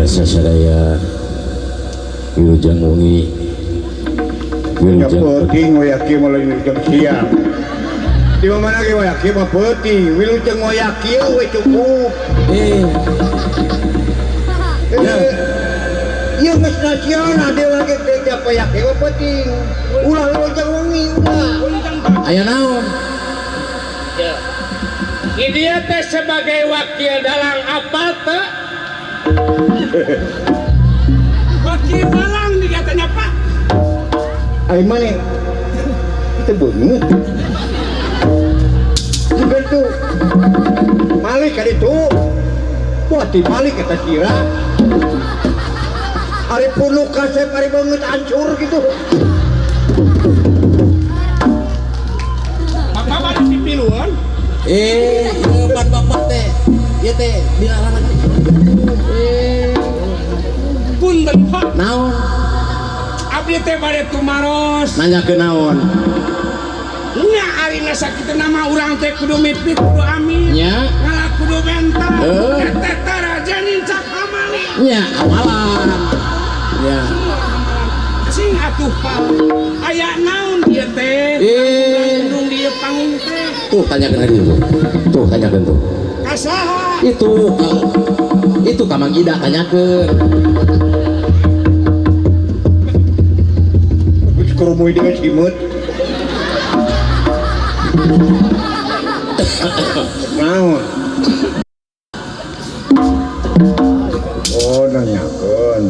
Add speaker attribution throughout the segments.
Speaker 1: Pamirsa sadaya wilujeng wengi wilujeng
Speaker 2: peuting ngoyak kieu mah lain wilujeng siang. Di mana ge ngoyak kieu mah peuting, wilujeng ngoyak kieu we cukup. Ieu geus nasional dewa ge teh ngoyak kieu mah peuting. Ulah wilujeng wengi ulah.
Speaker 1: Aya naon?
Speaker 3: Ya. Dia teh sebagai wakil dalang apa teh? Wakil dalang dikatanya Pak.
Speaker 2: Ayo mana? Kita beungeut. Dibentuk. Malik ka ditu. Wah, ti Malik eta sira. Ari punuk kasep ari beungeut hancur gitu.
Speaker 3: Bapak bade pipiluan?
Speaker 1: Ieu bapak teh. Ieu teh dilarang.
Speaker 3: Punten Pak.
Speaker 1: Naon?
Speaker 3: Abdi teh bade tumaros.
Speaker 1: Nanyakeun naon?
Speaker 3: Nya arina sakitu nama urang teh kudu mipit kudu amin.
Speaker 1: Nya.
Speaker 3: Ngalah kudu menta. Teh taraja nincak amali.
Speaker 1: Nya awalan. Nya.
Speaker 3: Sing atuh Pak. Aya naon ieu teh? Gunung dieu panggung teh.
Speaker 1: Tuh tanyakeun ka dieu tuh. Tuh tanyakeun tuh.
Speaker 3: Ka saha?
Speaker 1: Itu ka Mang Ida tanyakeun.
Speaker 2: Geus kurumuy deui simut. Naon? Oh, nanyakeun.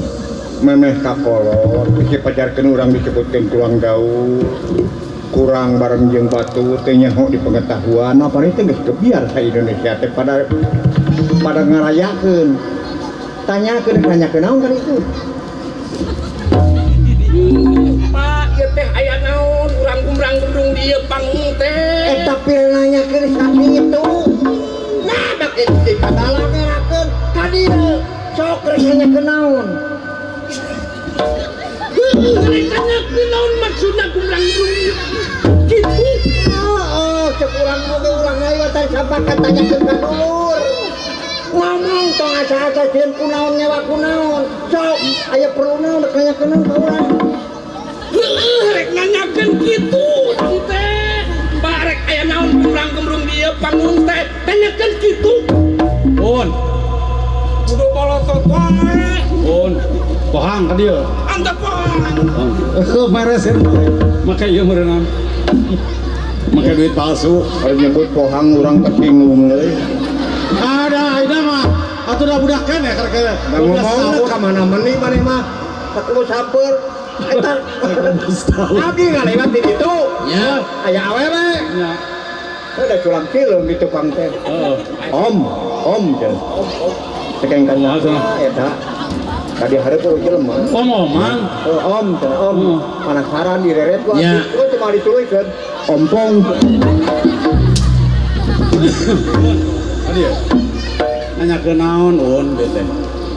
Speaker 2: Memeh kakolot bisi pajarkeun urang disebutkeun tulang daun. Kurang bareng jeung batu teh nyaho di pengetahuan apa teh geus kebiar sa Indonesia teh pada ngarayakeun. Tanyakeun nanyakeun naon kan itu?
Speaker 3: Pak, ieu teh aya naon urang gumrang gumrung di ieu panggung teh.
Speaker 2: Eta pil nanyakeun sakitu. Nah, bak itu kadalang ngerakeun ka dieu. Sok rek nanyakeun naon?
Speaker 3: Rek nanyakeun naon maksudna gumrang gumrung kitu?
Speaker 2: Heeh, cek urang oge urang ngaliwatan sampakan tanyakeun ka dulur. Ngomong tong asa-asa sieun kunaon nyewa kunaon. Sok aya perlu naon rek nanyakeun naon ka urang.
Speaker 3: Heueuh rek nanyakeun kitu teh. Pak rek aya naon gumrang-gumrung di ieu panggung teh tanyakeun kitu.
Speaker 4: Un.
Speaker 3: Kudu bolotot wae.
Speaker 4: Un. Pohang ka dieu.
Speaker 3: Antep pohang.
Speaker 4: Heuh meresin make ieu meureunam. Make duit palsu.
Speaker 2: Ari nyebut pohang urang tersinggung euy.
Speaker 4: Ada ayeuna mah atuh da budak keneh keur-keur.
Speaker 2: Ngomong ka mana meni maneh mah. Sakudu saper. Eta abdi ngalewat di ditu.
Speaker 1: Nya.
Speaker 2: Aya awewe.
Speaker 4: Nya.
Speaker 2: Ada culang film di tukang teh.
Speaker 4: Heeh.
Speaker 2: Om, om cenah. Cekeng kan eta. Tadi hareup eueuh jelema.
Speaker 4: Om oman.
Speaker 2: Om cenah om. Penasaran direret ku abdi. Ku cuma dituluykeun. Ompong.
Speaker 4: Tadi ya. Nanyakeun naon un teh.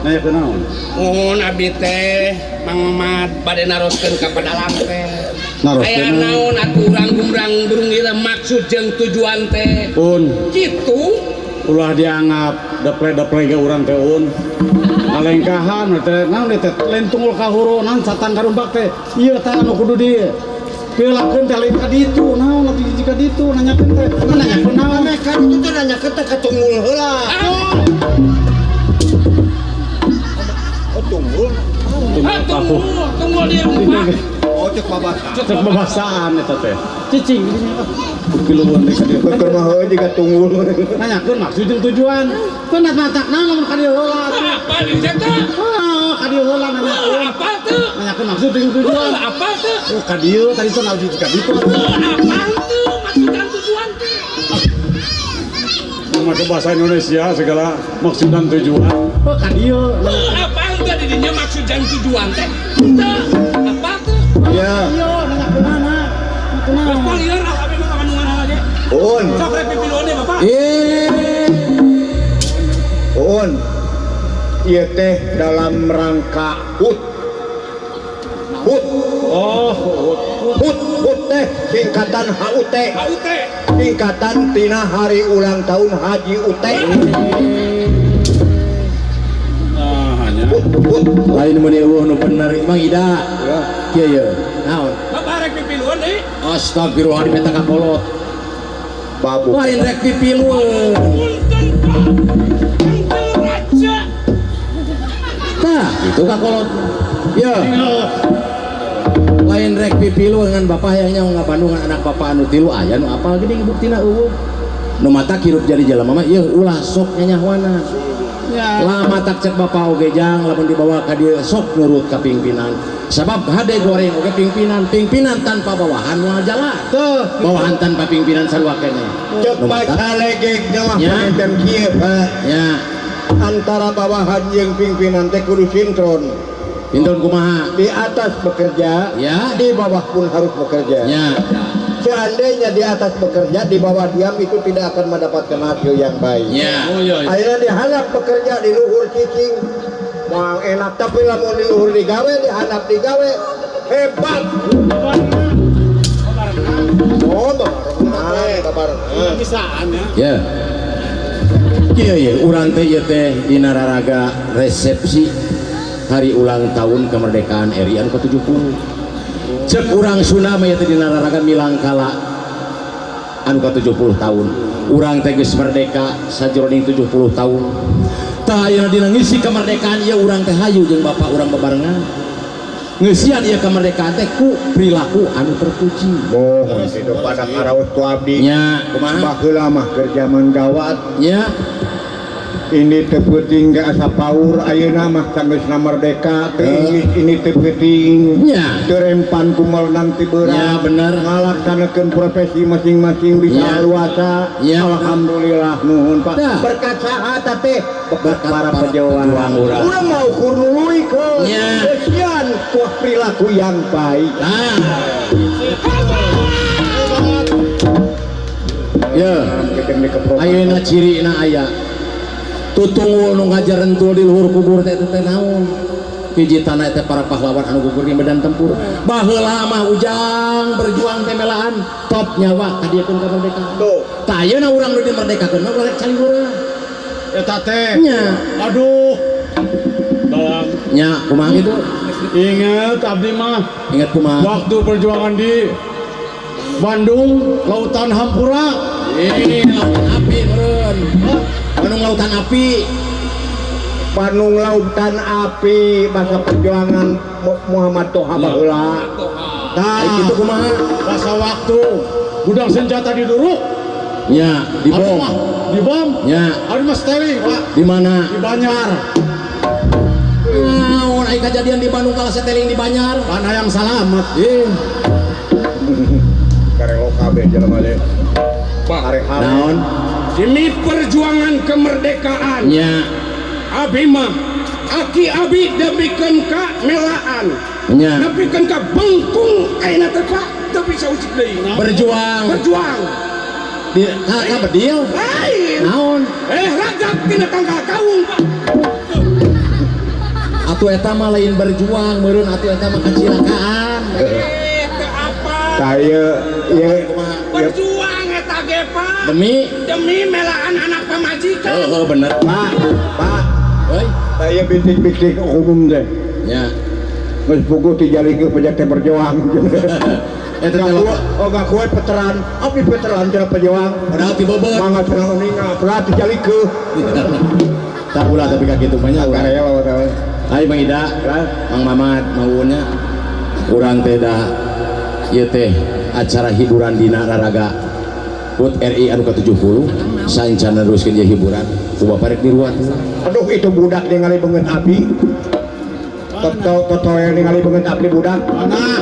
Speaker 4: Nanyakeun naon?
Speaker 3: Muhun abdi teh Mang Mamad bade naroskeun ka padalang teh. Aya naon atuh urang gumrang burung ieu maksud jeung tujuan teh.
Speaker 4: Un.
Speaker 3: Kitu
Speaker 4: ulah dianggap deple-deple ge urang teh un. Ngalengkahan teh naon teh lain tunggul kahuro naon satan karumbak teh. Ieu teh anu kudu di pilakeun teh lain ka ditu naon atuh hiji ka ditu nanyakeun teh. Nanyakeun naon
Speaker 2: meh ka ditu teh nanyakeun teh ka tunggul heula. Oh tunggul.
Speaker 3: Tunggul di rumah.
Speaker 2: Oh cek babasaan.
Speaker 4: Cek babasaan eta teh. Cicing dinya. Piluweun teh ka dieu.
Speaker 2: Keur mah heuh jiga tunggul.
Speaker 4: Nanyakeun maksud jeung tujuan. Teu matak naon lamun ka dieu heula.
Speaker 3: Apa di teh?
Speaker 4: Heeh, ka dieu heula nanyakeun.
Speaker 3: Apa teu?
Speaker 4: Nanyakeun maksud jeung tujuan.
Speaker 3: Apa teu?
Speaker 4: Oh ka dieu tadi teh naon ka ditu.
Speaker 3: Apa teu maksud dan tujuan teh?
Speaker 4: Make bahasa Indonesia segala maksud dan tujuan. Oh ka dieu.
Speaker 3: Apa teu di dinya maksud dan tujuan teh? Teu. Apa teu?
Speaker 2: Iya.
Speaker 4: Iya, nanyakeun mana?
Speaker 3: Geus lieur ah abdi mah kandungan aja.
Speaker 2: Un.
Speaker 3: Sok rek pipiluan deh Bapak.
Speaker 2: Un. Ieu teh dalam rangka HUT. HUT.
Speaker 4: Oh, HUT.
Speaker 2: HUT, HUT teh singkatan HUT.
Speaker 3: HUT.
Speaker 2: Singkatan tina hari ulang tahun Haji UT.
Speaker 1: Lain meuni eueuh nu bener Mang Ida. Kieu ye. Naon?
Speaker 3: Bapak rek pipiluan deui.
Speaker 1: Astagfirullah di peta kakolot.
Speaker 2: Babu.
Speaker 1: Lain rek pipiluan.
Speaker 3: Punten Pak. Punten raja.
Speaker 1: Tah, itu kakolot. Ya. Lain rek pipilu dengan bapak hayangnya ngabandungan anak bapak anu tilu aya nu apal geuning buktina eueuh. Nu mata hirup jadi jelema mah ieu ulah sok nyanyahoana. Lama tak cek bapak oge jang lamun dibawa ka dieu sok nurut ka pimpinan. Sabab hade goreng oge pimpinan, pimpinan tanpa bawahan moal jalan.
Speaker 2: Tuh,
Speaker 1: bawahan tanpa pimpinan sarua keneh.
Speaker 2: Cek pacalegek mah panenten kieu Pak.
Speaker 1: Ya.
Speaker 2: Antara bawahan jeung pimpinan teh kudu sinkron.
Speaker 1: Sinkron kumaha?
Speaker 2: Di atas bekerja,
Speaker 1: ya.
Speaker 2: Di bawah pun harus bekerja.
Speaker 1: Ya.
Speaker 2: Seandainya di atas bekerja, di bawah diam itu tidak akan mendapatkan hasil yang baik.
Speaker 1: Ya.
Speaker 4: Oh, iya, iya.
Speaker 2: Akhirnya dihanap bekerja di luhur cicing, bang enak. Tapi lamun di luhur digawe, dihanap digawe, hebat. Oh, babarengan.
Speaker 4: Bisaan ya.
Speaker 1: Ya. Iya, iya. Urang teh ieu teh dina raraga resepsi hari ulang tahun kemerdekaan RI anu ke-70. Cek urang Sunda mah teh dina raraga milangkala anu ka-70 tahun. Urang teh geus merdeka sajroning 70 tahun. Tah ayeuna dina ngisi kemerdekaan ieu urang teh hayu jeung bapak urang bebarengan. Ngeusian ieu kemerdekaan teh ku perilaku anu terpuji.
Speaker 2: Oh, itu pada karaos ku abdi.
Speaker 1: Nya, kumaha?
Speaker 2: Baheula mah keur jaman gawat.
Speaker 1: Nya.
Speaker 2: Ini teu peuting ge asa paur ayeuna mah sanggeusna merdeka teu ini teu peuting teu rempan ku meunang ti beurang.
Speaker 1: Ya bener.
Speaker 2: Ngalaksanakeun profesi masing-masing bisa luasa. Alhamdulillah nuhun Pak. Berkat saha teh berkat para pejuang urang. Urang mau ukur nuluykeun. Kesian kuah perilaku yang baik.
Speaker 1: Nah. Ya. Ayeuna cirina aya tutungul nu ngajar rentul di luhur kubur teh teh naon hiji tanah teh para pahlawan anu gugur di medan tempur. Baheula mah ujang berjuang teh melaan top nyawa ka dieu ka kemerdekaan. Tah ayeuna urang nu dimerdekakeun mah urang rek caliweureun
Speaker 4: eta teh.
Speaker 1: Nya.
Speaker 4: Aduh. Bang.
Speaker 1: Nya kumaha kitu?
Speaker 4: Ingat abdi mah.
Speaker 1: Ingat kumaha?
Speaker 4: Waktu perjuangan di Bandung, Lautan Hampura.
Speaker 1: Lautan api meureun. Bandung Lautan Api.
Speaker 2: Bandung Lautan Api masa perjuangan Muhammad Toha baheula.
Speaker 4: Tah,
Speaker 1: kitu kumaha?
Speaker 4: Masa waktu gudang senjata diduruk.
Speaker 1: Nya, dibom.
Speaker 4: Dibom?
Speaker 1: Nya.
Speaker 4: Aduh mas teling, Pak.
Speaker 1: Di mana?
Speaker 4: Di Banjar.
Speaker 1: Naon ai kajadian di Bandung kalah seteling di Banjar?
Speaker 4: Pan hayang salamet.
Speaker 1: Ih.
Speaker 2: Karelo kabeh jelema teh.
Speaker 3: Pak,
Speaker 1: naon?
Speaker 3: Demi perjuangan kemerdekaan.
Speaker 1: Nya.
Speaker 3: Abi mah aki abi demikan ka melaan.
Speaker 1: Nya.
Speaker 3: Nepikeun ka bengkung ayeuna teh Pak, teu bisa usik deui.
Speaker 1: Berjuang.
Speaker 3: Berjuang.
Speaker 1: Di ka bedil?
Speaker 3: Lain.
Speaker 1: Naon?
Speaker 3: Rajak tina tangkal kawung Pak.
Speaker 1: Atuh eta mah lain berjuang, meureun atuh eta mah kacilakaan.
Speaker 3: Teu apa.
Speaker 2: Saya ieu
Speaker 3: berjuang eta ge Pak. Demi melaan anak pamajikan.
Speaker 1: Oh, bener.
Speaker 2: Pak, Pak.
Speaker 1: Heuy,
Speaker 2: saya bintik-bintik umum teh.
Speaker 1: Nya.
Speaker 2: Geus puguh ti jalikeun pajak teh berjuang. Eta teh oh gak kuat veteran, abdi veteran cenah pejuang.
Speaker 1: Padahal ti beubeut.
Speaker 2: Mangga cenah uninga, padahal ti jalikeun.
Speaker 1: Tah ulah tapi ka kitu mah nya urang.
Speaker 2: Karela teh.
Speaker 1: Ayo Bang Ida, Mang Mamad, Mang Uunnya. Urang teh da ieu teh acara hiburan dina raraga HUT RI anu ke-70 saencana neruskeun ieu hiburan ku bapak rek diruat.
Speaker 2: Aduh itu budak ningali beungeut api. Totoel ningali beungeut api budak.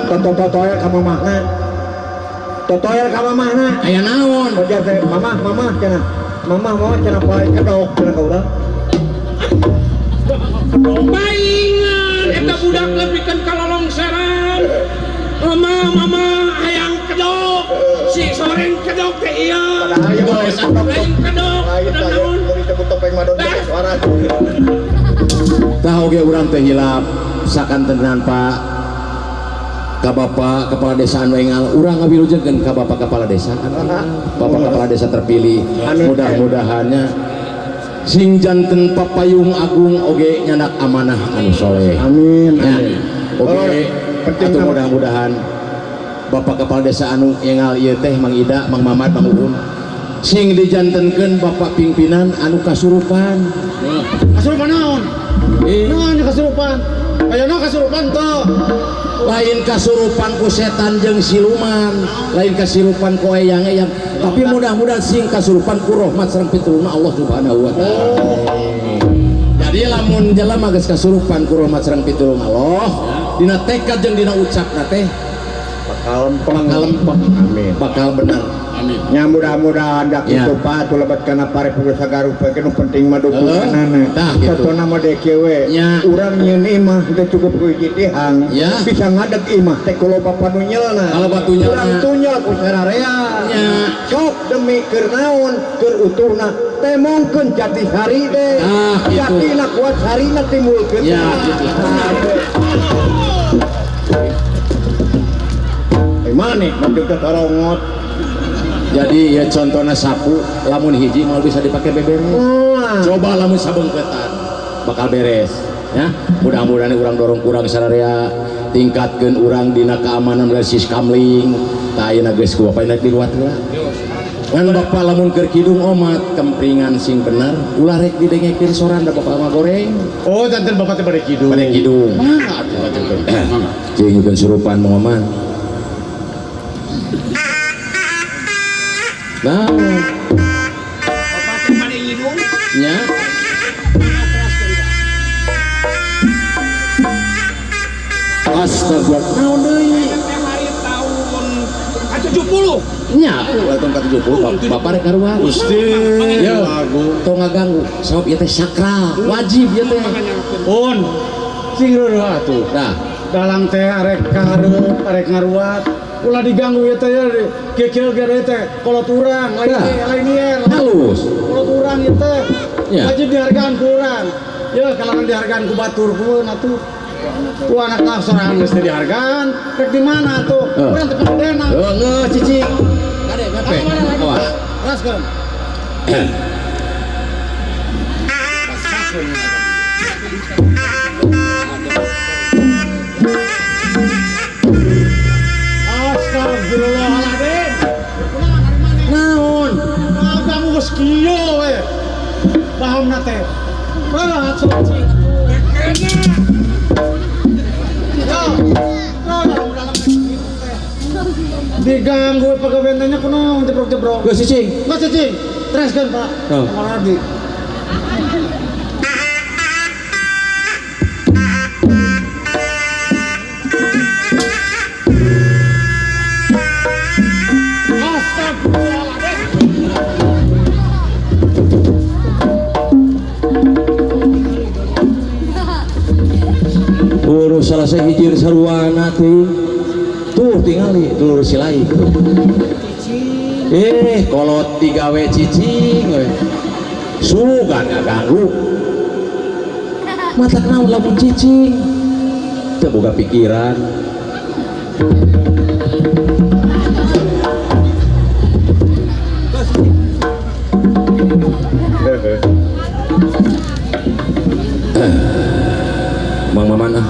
Speaker 2: Totoel ka mamahna. Totoel ka mamahna.
Speaker 1: Aya naon?
Speaker 2: Ojar teh mamah mamah cenah. Mamah mamah cenah poe kedok cenah ka urang.
Speaker 3: Paingan eta budak nepikeun ka lolongseran. Mama mama hayang kedok. Si soreng kedok teh ieu. Lain kedok. Naon?
Speaker 2: Disebut topeng madon suara.
Speaker 1: Tah oge urang teh hilap sakantenan Pak ka Bapak Kepala Desa anu engal urang ngawilujengkeun ka Bapak Kepala Desa anu engal. Bapak Kepala Desa terpilih mudah-mudahannya Sing janten papayung agung oge nyanak amanah anu soleh.
Speaker 2: Amin.
Speaker 1: Ya.
Speaker 2: Amin.
Speaker 1: Oge
Speaker 2: penting
Speaker 1: atuh mudah-mudahan Bapak Kepala Desa anu engal ieu teh Mang Ida, Mang Mamad, Mang Uun sing dijantenkeun bapak pimpinan anu kasurupan.
Speaker 4: Kasurupan naon? Naon kasurupan? Ayeuna kasurupan teu.
Speaker 1: Lain kasurupan ku setan jeung siluman, lain kasurupan ku eyang-eyang, tapi mudah-mudahan sing kasurupan ku rahmat sareng pitulungna Allah Subhanahu wa taala. Jadi lamun jelema geus kasurupan ku rahmat sareng pitulung Allah, dina tekad jeung dina ucapna teh
Speaker 2: bakal lempeng,
Speaker 1: amin, bakal bener.
Speaker 3: Amin.
Speaker 2: Nya mudah-mudahan da kitu Pak atuh lebet kana parepuk sagarupa ke nu penting mah dukunganana. Contohna mah deui kieu we. Urang nyieun imah teu cukup ku hiji tihang, bisa ngadeg imah teh ku loba panunyelna. Urang tunyel ku sararea. Sok demi keur naon keur utuhna temongkeun jati sari teh. Jatina kuat sarina timbulkeun.
Speaker 1: Ya gitu.
Speaker 2: Mana mending ketoronggot.
Speaker 1: Jadi ya contohnya sapu lamun hiji mau bisa dipakai beberes. Coba lamun sabengketan bakal beres ya. Mudah-mudahan urang dorong kurang sararea tingkatkeun urang dina keamanan dari kamling tah ayeuna geus ku bapak naik diluat heula. Ngan bapak lamun keur kidung omat kempringan sing bener ulah rek didengekeun soran da bapak mah goreng.
Speaker 4: Oh janten bapak teh bade kidung.
Speaker 1: Bade kidung.
Speaker 4: Mangga atuh mangga.
Speaker 1: Jeung nyukeun surupan Mang Maman. Nah,
Speaker 3: bapak teh bade ngidung?
Speaker 1: Nya. Astagfirullah. Naon deui?
Speaker 3: Hari tahun ka-70.
Speaker 1: Nya, tahun ka-70 bapak rek ngaruat.
Speaker 4: Gusti,
Speaker 1: ya tong ngaganggu. Sabab ieu teh sakral, wajib ieu teh.
Speaker 4: Pun sing reureun atuh.
Speaker 1: Nah,
Speaker 4: dalang teh arek kahareup, arek ngaruat. Ulah diganggu ya teh kieu-kieu ge teh kolot urang lain lain ieu
Speaker 1: halus
Speaker 4: kolot urang ieu teh wajib dihargaan ku urang ya kalangan dihargaan ku batur kueun atuh ku anak sorangan geus teu dihargaan rek di mana atuh urang teh pagedena
Speaker 1: heueuh cicing kade ngape awas
Speaker 4: raskeun. Astagfirullahaladzim.
Speaker 1: Naon?
Speaker 4: Kamu geus kieu we. Pahamna teh. Rada cicing atuh. Diganggu pagawean teh nya kunaon jebrok-jebrok.
Speaker 1: Geus cicing.
Speaker 4: Geus cicing. Tereskeun, Pak. Kamar abdi.
Speaker 1: Urus salah sahiji sarwana teh tuh tingali dulur si lain tuh. Kolot digawe cicing we. Sugan ngaganggu. Mata naon lamun cicing teu boga pikiran. Mang Maman ah.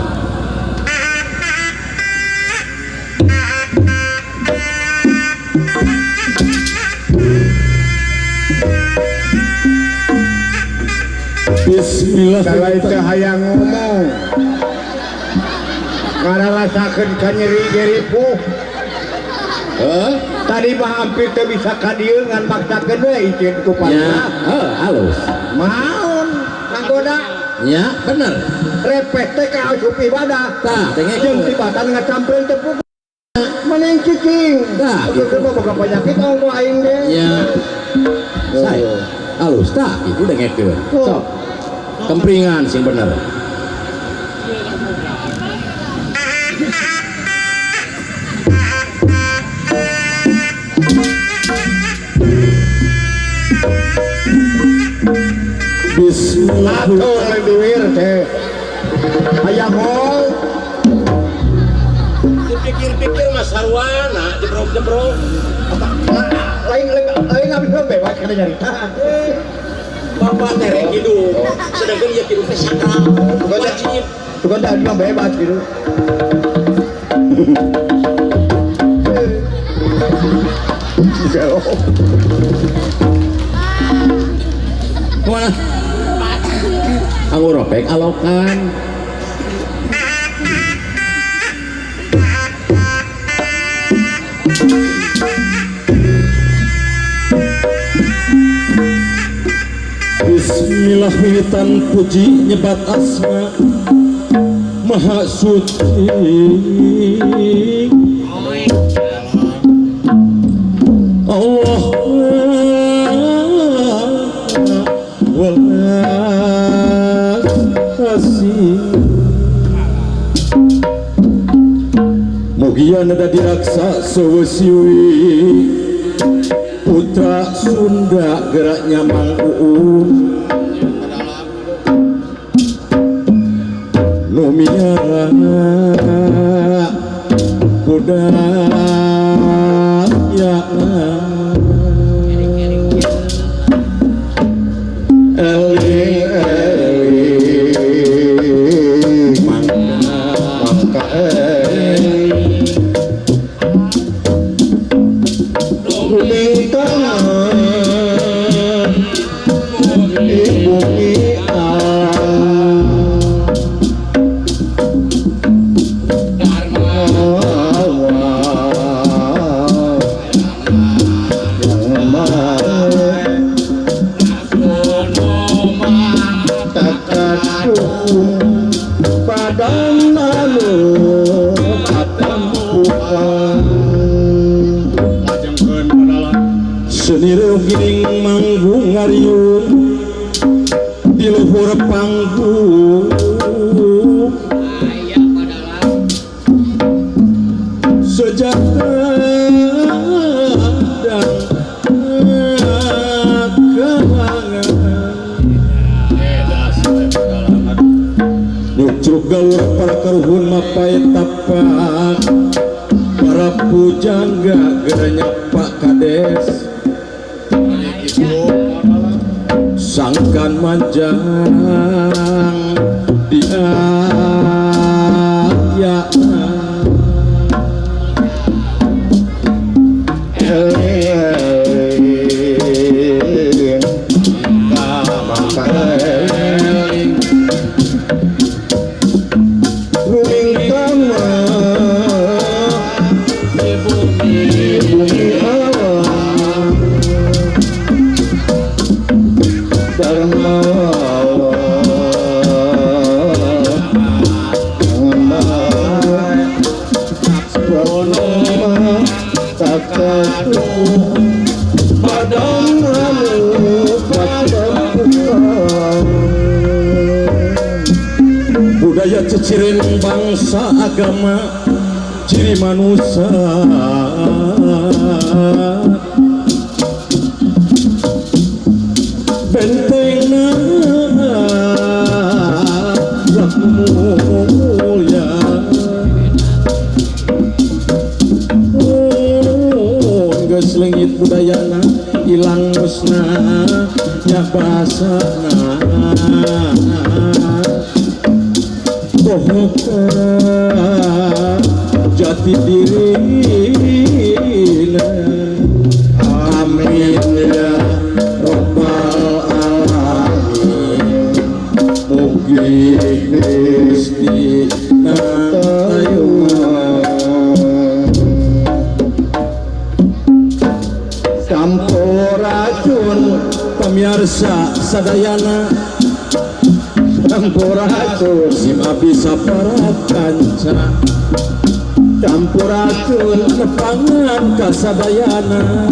Speaker 1: Bismillah.
Speaker 2: Kalau itu hayang ngomong ngararasakeun ka nyeri geripuh. Tadi mah hampir teu bisa ka dieu ngan maksakeun we izin ku Pak.
Speaker 1: Ya, heuh halus.
Speaker 2: Maon nganggoda.
Speaker 1: Ya, bener.
Speaker 2: Repeh teh ka asup ibadah.
Speaker 1: Tah,
Speaker 2: jeung tibatan ngacampeun teu puguh. Mending cicing.
Speaker 1: Tah,
Speaker 2: gitu mah boga penyakit ongko aing ge.
Speaker 1: Ya. Sae. Halus tah, itu dengekeun. Sok. Kempringan sing bener. Bismillah.
Speaker 2: Atuh bibir teh. Hayang hol.
Speaker 1: Dipikir-pikir mas sarwana jebrok-jebrok.
Speaker 2: Lain lain lain habis bebas kana nyarita.
Speaker 1: Bapak teh rek hidup. Sedangkan ieu hidup teh sakral. Wajib.
Speaker 2: Bukan tadi mah bebas gitu.
Speaker 1: Kemana? Anggur ropek alokan. Bismillah wiwitan puji nyebat asma Maha Suci. Allah wal kasih. Mugia nada diraksa sewesiwi putra Sunda geraknya Mang Uun nu miara budaya eling eling mangka eling lumingtangan bumi seni reog giring manggung ngariung di luhur panggung sejahtera dan kelangan nyucruk galur para karuhun mapai tapak para pujangga gerenya Pak Kades sangkan manjang di ayat
Speaker 2: eling mangka eling lumingtama di bumi alam Dharma
Speaker 1: budaya ceciren bangsa agama ciri manusia bentengna mulia geus leungit budayana ilang musnah nya bahasana bohoka jati dirina amin ya robbal alamin mugi Gusti
Speaker 2: Sampurasun
Speaker 1: pamiarsa sadayana
Speaker 2: sampurasun
Speaker 1: sim abdi sapara kanca
Speaker 2: sampurasun
Speaker 1: nepangan kasadayana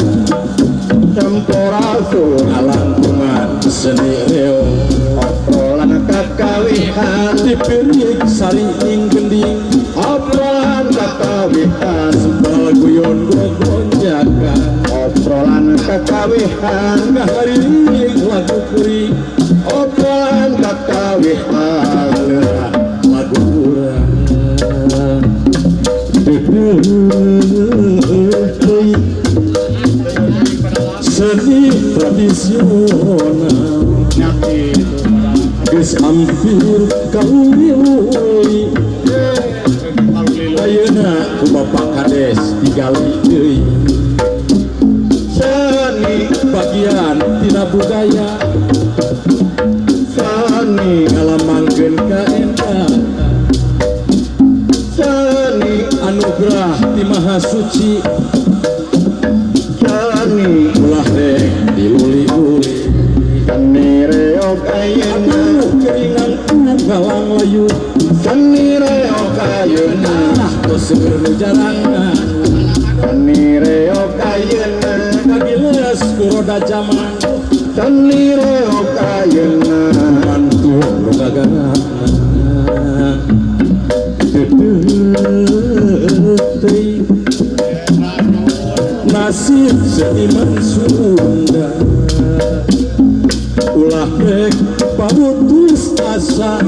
Speaker 2: sampurasun
Speaker 1: ngalangkungan seni reog
Speaker 2: obrolan kakawihan
Speaker 1: dipirik sari ning gending
Speaker 2: obrolan kakawihan
Speaker 1: sempal guyon gogonjakan
Speaker 2: obrolan kakawihan
Speaker 1: ngahariring lagu kuring
Speaker 2: obrolan kakawihan
Speaker 1: lagu urang seni tradisional. Geus hampir kauli-uli ayeuna ku Bapak Kades digali deui seni bagian tina budaya seni ngalamangkeun kaendahan seni anugerah ti Maha Suci seni ulah rek diluli-uli
Speaker 2: seni reog ayeuna
Speaker 1: keringan galang layu
Speaker 2: seni reog ayeuna
Speaker 1: tos seueur nu jarangna
Speaker 2: seni reog ayeuna
Speaker 1: kagileus ku roda jaman
Speaker 2: seni reog ayeuna
Speaker 1: mantu nu gagarakna teuing nasib seniman Sunda ulah rek pamutus asa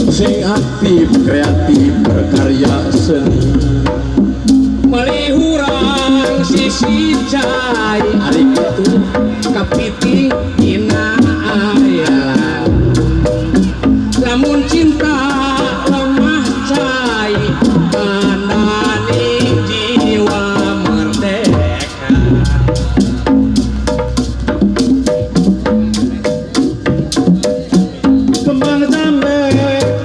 Speaker 1: sing aktif kreatif berkarya seni
Speaker 3: meuli hurang sisi cai
Speaker 1: ari kitu
Speaker 3: kapiting dina aya lamun cinta lemah cai tandani jiwa merdeka
Speaker 4: kembang jambe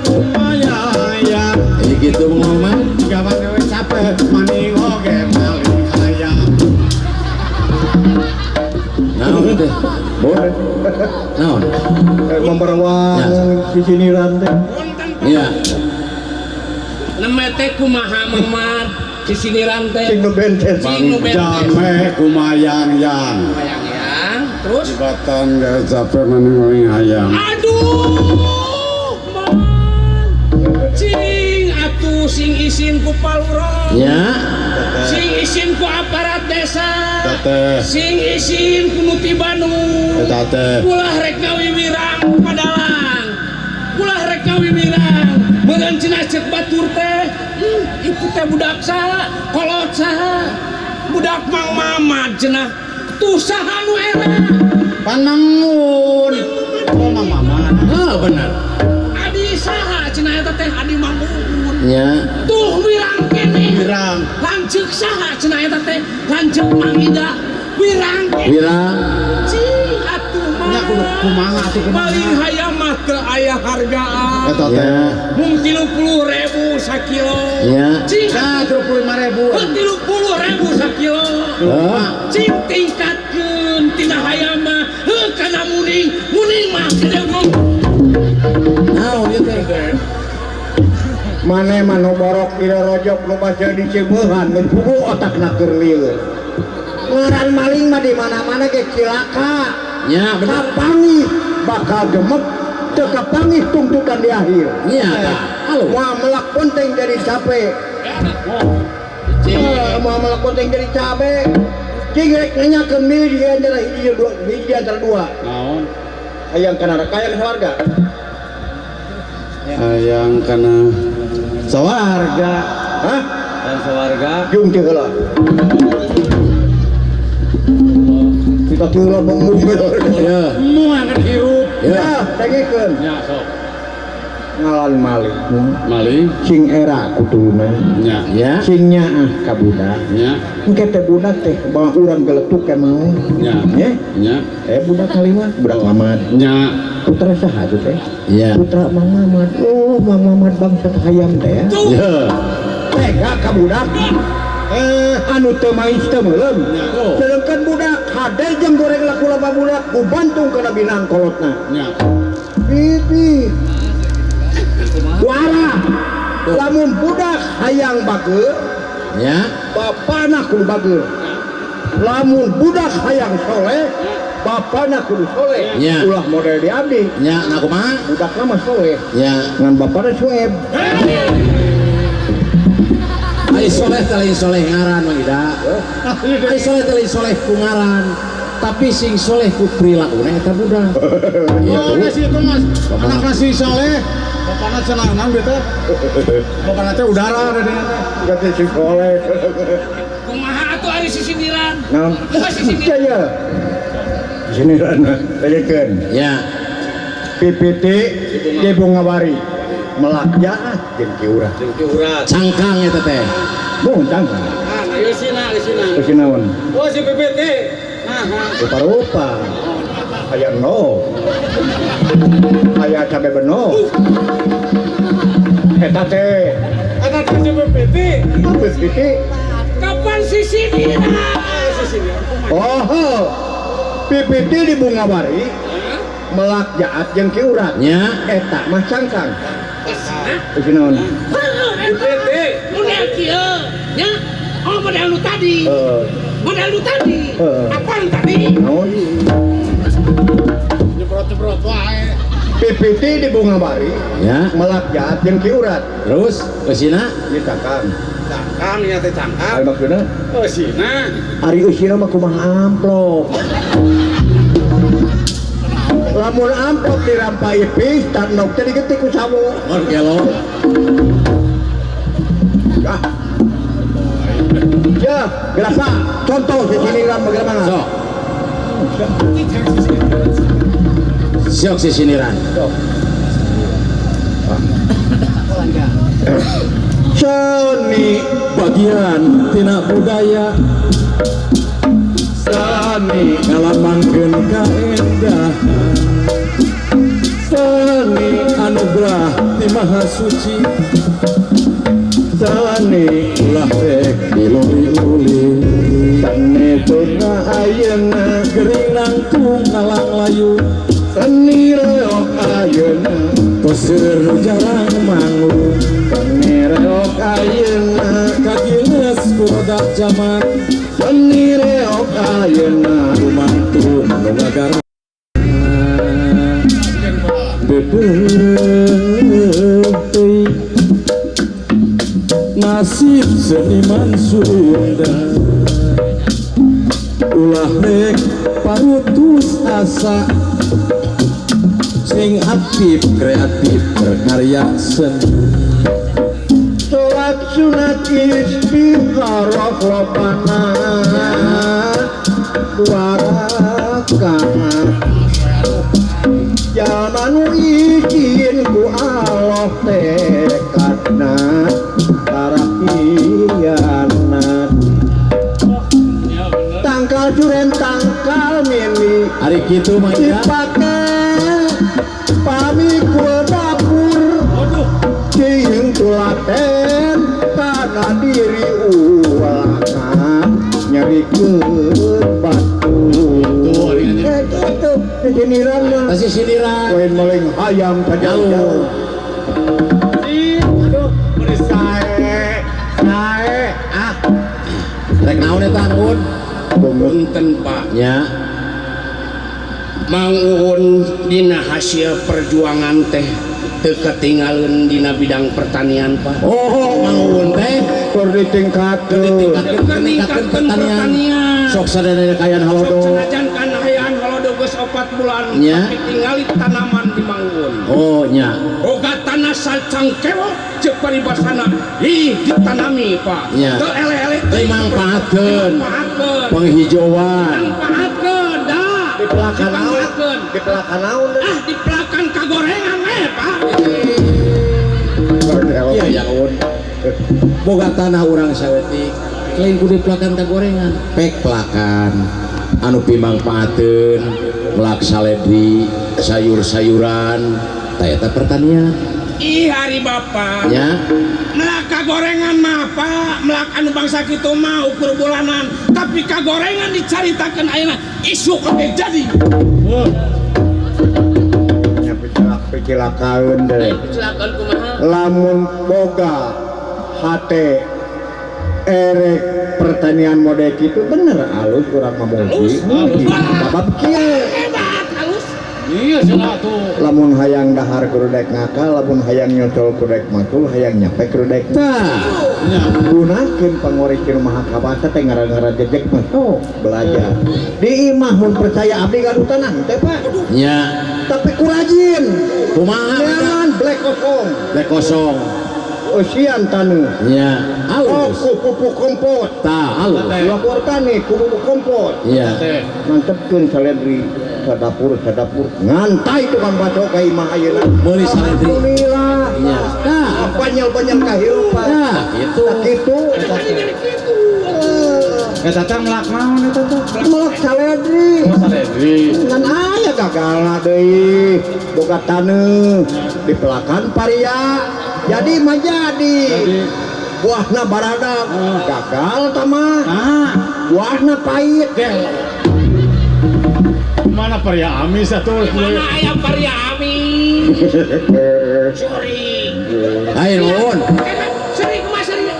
Speaker 4: kumayaya
Speaker 1: gitu ngomong
Speaker 4: gawan dewe capek maning oge maling hayam
Speaker 1: naon teh
Speaker 2: boleh
Speaker 1: naon
Speaker 2: memperwang sisiniran teh
Speaker 1: iya
Speaker 3: neme teh kumaha Mamad sisiniran teh
Speaker 2: sing nu benten
Speaker 4: jambe kumayang yang
Speaker 3: kumayang terus
Speaker 4: jembatan capek maning maling hayam
Speaker 3: aduh man cing atuh sing isin ku palurah
Speaker 1: ya
Speaker 3: sing isin ku aparat desa
Speaker 4: teteh
Speaker 3: sing isin ku nu ti Bandung
Speaker 4: teteh
Speaker 3: ulah rek ngawiwirang padalang ulah rek ngawiwirang meureun cenah ceuk batur teh itu teh budak saha kolot saha budak Mang Mamad cenah tuh saha nu era
Speaker 4: panangun oh Mang Mamad
Speaker 1: heuh bener
Speaker 3: adi saha cenah eta teh adi Mang Uun
Speaker 1: nya
Speaker 3: tuh wirang keneh
Speaker 4: wirang
Speaker 3: lanceuk saha cenah eta teh lanceuk Mang Ida wirang keneh
Speaker 1: wirang
Speaker 3: cing atuh mah
Speaker 4: nya kudu kumaha atuh kumaha
Speaker 3: paling hayam mah teu aya hargaan
Speaker 4: eta teh
Speaker 3: mung 30.000 sakilo
Speaker 1: nya
Speaker 3: cing
Speaker 4: nah 35.000
Speaker 3: 30.000 sakilo cing tingkatkeun tina hayam mah heuh kana muning muning mah gede
Speaker 1: naon ieu teh
Speaker 2: mane mah nu borok dina rojok nu basa diceumehan geus puguh otakna keur lieur ngaran maling mah di mana-mana ge cilaka
Speaker 1: nya bener
Speaker 2: kapanggih bakal gemek teu kapanggih tuntutan di akhir
Speaker 1: nya tah halo
Speaker 2: moal melak ponteng jadi cape moal melak ponteng jadi cabe cing rek nanyakeun milih di antara hiji dua hiji antara dua
Speaker 4: naon
Speaker 2: hayang kana neraka hayang ka surga
Speaker 4: hayang kana sawarga
Speaker 2: hah
Speaker 4: hayang sawarga
Speaker 2: jung teh heula kita teh heula benggung
Speaker 1: ya
Speaker 4: moal kan hirup
Speaker 2: ya dengekeun
Speaker 4: nya sok
Speaker 2: ngalan maling
Speaker 4: maling
Speaker 2: sing era kuduna
Speaker 4: nya
Speaker 1: ya
Speaker 2: sing nyaah ka budak
Speaker 4: nya
Speaker 2: engke teh budak teh bawa urang geletuk ke mau
Speaker 4: nya
Speaker 2: nya
Speaker 4: nya
Speaker 2: budak kalimat budak Mamad
Speaker 4: nya
Speaker 2: putra saha tuh teh
Speaker 1: ya
Speaker 2: putra Mang Mamad oh Mang Mamad bangsa hayam teh ya
Speaker 1: ya
Speaker 2: tega ka budak anu teu main teu meuleum sedengkeun budak hade jeung goreng laku laba budak ku bantung kana binang kolotna
Speaker 4: nya
Speaker 2: pipi wara lamun budak hayang bageur
Speaker 1: ya
Speaker 2: bapana kudu bageur lamun budak hayang soleh bapana kudu soleh
Speaker 1: ya.
Speaker 2: Ulah model di abdi
Speaker 1: nya na kumaha
Speaker 2: budakna mah soleh
Speaker 1: nya
Speaker 2: ngan bapana sueb
Speaker 1: ai soleh teh lain soleh ngaran Mang Ida ai soleh teh lain soleh ku ngaran tapi sing soleh ku perilakuna eta budak
Speaker 4: oh nasi itu mas anak nasi soleh bapana cenah naon beta bapana teh udara teh
Speaker 2: ganti si soleh
Speaker 3: kumaha atuh ari sisindiran
Speaker 2: naon
Speaker 3: kumaha sisindiran
Speaker 2: ya siniran dengekeun
Speaker 1: ya
Speaker 2: PPT di Bungawari melak jaat jeung Ki Urat.
Speaker 4: Jeung Ki Urat.
Speaker 1: Cangkang eta teh.
Speaker 2: Mun cangkang.
Speaker 4: Ah, ayo sina, sina.
Speaker 2: Eusi naon?
Speaker 4: Oh, si PPT. Nah,
Speaker 2: rupa-rupa. Aya no. Aya cabe beno. Eta teh.
Speaker 4: Eta teh si PPT.
Speaker 2: Apa PPT?
Speaker 3: Kapan sisi dia?
Speaker 2: Oh, PPT di Bungawari melak jaat jeung Ki Urat.
Speaker 1: Nya
Speaker 2: eta mah cangkang. Eusi naon?
Speaker 3: PPT model kieu nya. Oh, model nu tadi. Model nu tadi. Apaan tadi?
Speaker 2: Naon?
Speaker 4: Nyebrot-nyebrot wae.
Speaker 2: PPT di Bungawari
Speaker 1: ya
Speaker 2: melak jaat jeung Ki Urat.
Speaker 1: Terus eusina?
Speaker 2: Ieu cangkang.
Speaker 4: Cangkang nya teh cangkang.
Speaker 2: Ari maksudna?
Speaker 4: Eusina.
Speaker 2: Ari eusina mah kumaha amplop. Lamun amplop dirampai pis tanok teh digetik ku sawo.
Speaker 1: Mun gelo.
Speaker 2: Ah. Ya, gerasa. Contoh sisiniran bagaimana?
Speaker 1: Sok. Siok sisiniran.
Speaker 2: Sok. Seni
Speaker 1: bagian tina budaya. Seni ngalamangkeun kaendahan. Seni anugerah ti Maha Suci. Seni ulah rek diluli-uli.
Speaker 2: Seni tuna ayeuna
Speaker 1: gering nangtung ngalang layu.
Speaker 2: Seni reok ayeuna
Speaker 1: tos seueur jarang manggung.
Speaker 2: Seni reok ayeuna
Speaker 1: kagiles ku rodak jaman.
Speaker 2: Seni reok ayeuna
Speaker 1: lumantu nu ngagara deudeuh nasib seniman Sunda. Ulah rek parutus asa sing aktif kreatif berkarya seni.
Speaker 2: Salat sunat istikharah lopana dua rakaat. Jalma nu izin ku Allah tekadna tarakianat. Tangkal curen tangkal mini
Speaker 1: ari kitu mah
Speaker 2: dipake pamikul dapur. Cieung tulaten kana diri ulah nyerikeun batu. Itu sisiniran mah.
Speaker 1: Sisiniran.
Speaker 2: Lain maling hayam tajauh.
Speaker 4: Aduh, beri sae. Sae.
Speaker 1: Ah. Rek naon eta Un?
Speaker 3: Punten Pak.
Speaker 1: Nya.
Speaker 3: Mang Uun dina hasil perjuangan teh teu katinggalin dina bidang pertanian Pak.
Speaker 1: Oh, Mang Uun teh
Speaker 2: keur ditingkatkeun.
Speaker 3: Ditingkatkeun pertanian.
Speaker 1: Sok sadaya kaayaan halodo.
Speaker 3: Sok sanajan kaayaan halodo geus 4 bulan
Speaker 1: nya.
Speaker 3: Tapi tingali tanaman di Mang Uun.
Speaker 1: Oh, nya.
Speaker 3: Boga tanah sacangkewok ceuk paribasana ih ditanami Pak.
Speaker 1: Nya.
Speaker 3: Teu eleh-eleh
Speaker 1: teh mangpaatkeun. Penghijauan.
Speaker 3: Mangpaatkeun dah.
Speaker 2: Dipelakan naon? Dipelakan naon?
Speaker 3: Ah, dipelakan kagorengan we, Pak.
Speaker 1: Iya ya, Un. Boga tanah urang saeutik, lain ku dipelakan kagorengan, pek pelakan anu pimangpaateun, melak saledri, sayur-sayuran, tah eta pertanian.
Speaker 3: Ih, hari Bapak.
Speaker 1: Nya.
Speaker 3: Melak kagorengan mah, Pak, melak anu bangsa kitu mah ukur bulanan, tapi kagorengan dicaritakeun ayeuna isuk oge jadi.
Speaker 2: Nya picilakaeun deui.
Speaker 3: Picilakaeun kumaha?
Speaker 2: Lamun boga hate erek pertanian mode kitu bener alus urang mah muji. Sabab kieu.
Speaker 3: Hebat alus.
Speaker 4: Iya cenah tuh.
Speaker 2: Lamun hayang dahar kudu daek ngakal, lamun hayang nyocol kudu daek matul, hayang nyampe kudu daek.
Speaker 1: Tah.
Speaker 2: Gunakeun pangorikeun maha kawasa teh ngaran-ngaran jejek mah sok belajar. Di imah mun percaya abdi gaduh tanah teh Pak.
Speaker 1: Nya.
Speaker 2: Tapi ku rajin.
Speaker 1: Kumaha?
Speaker 2: Neangan black kosong.
Speaker 1: Black kosong.
Speaker 2: Eusian taneuh.
Speaker 1: Nya. Alus.
Speaker 2: Oh, ku pupuk kompos.
Speaker 1: Tah, alus.
Speaker 2: Lapor tani ku pupuk kompos.
Speaker 1: Iya.
Speaker 2: Mantepkeun saledri. Sadapur sadapur ngantai tukang baso ka imah ayeuna.
Speaker 1: Meuli saledri.
Speaker 2: Alhamdulillah.
Speaker 1: Iya. Nah,
Speaker 2: banyal-banyal kahirupan.
Speaker 1: Nah, gitu.
Speaker 2: Kitu.
Speaker 4: Eta teh melak naon eta teh?
Speaker 2: Melak saledri.
Speaker 4: Oh, saledri.
Speaker 2: Ngan aya gagalna deui. Boga taneuh dipelakan paria. Jadi mah jadi. Buahna baradak. Gagal tah mah. Buahna pahit.
Speaker 4: Mana paria amis atuh?
Speaker 3: Mana aya paria amis? Sorry.
Speaker 1: Ayo nuhun.
Speaker 3: Seri kumaha seri?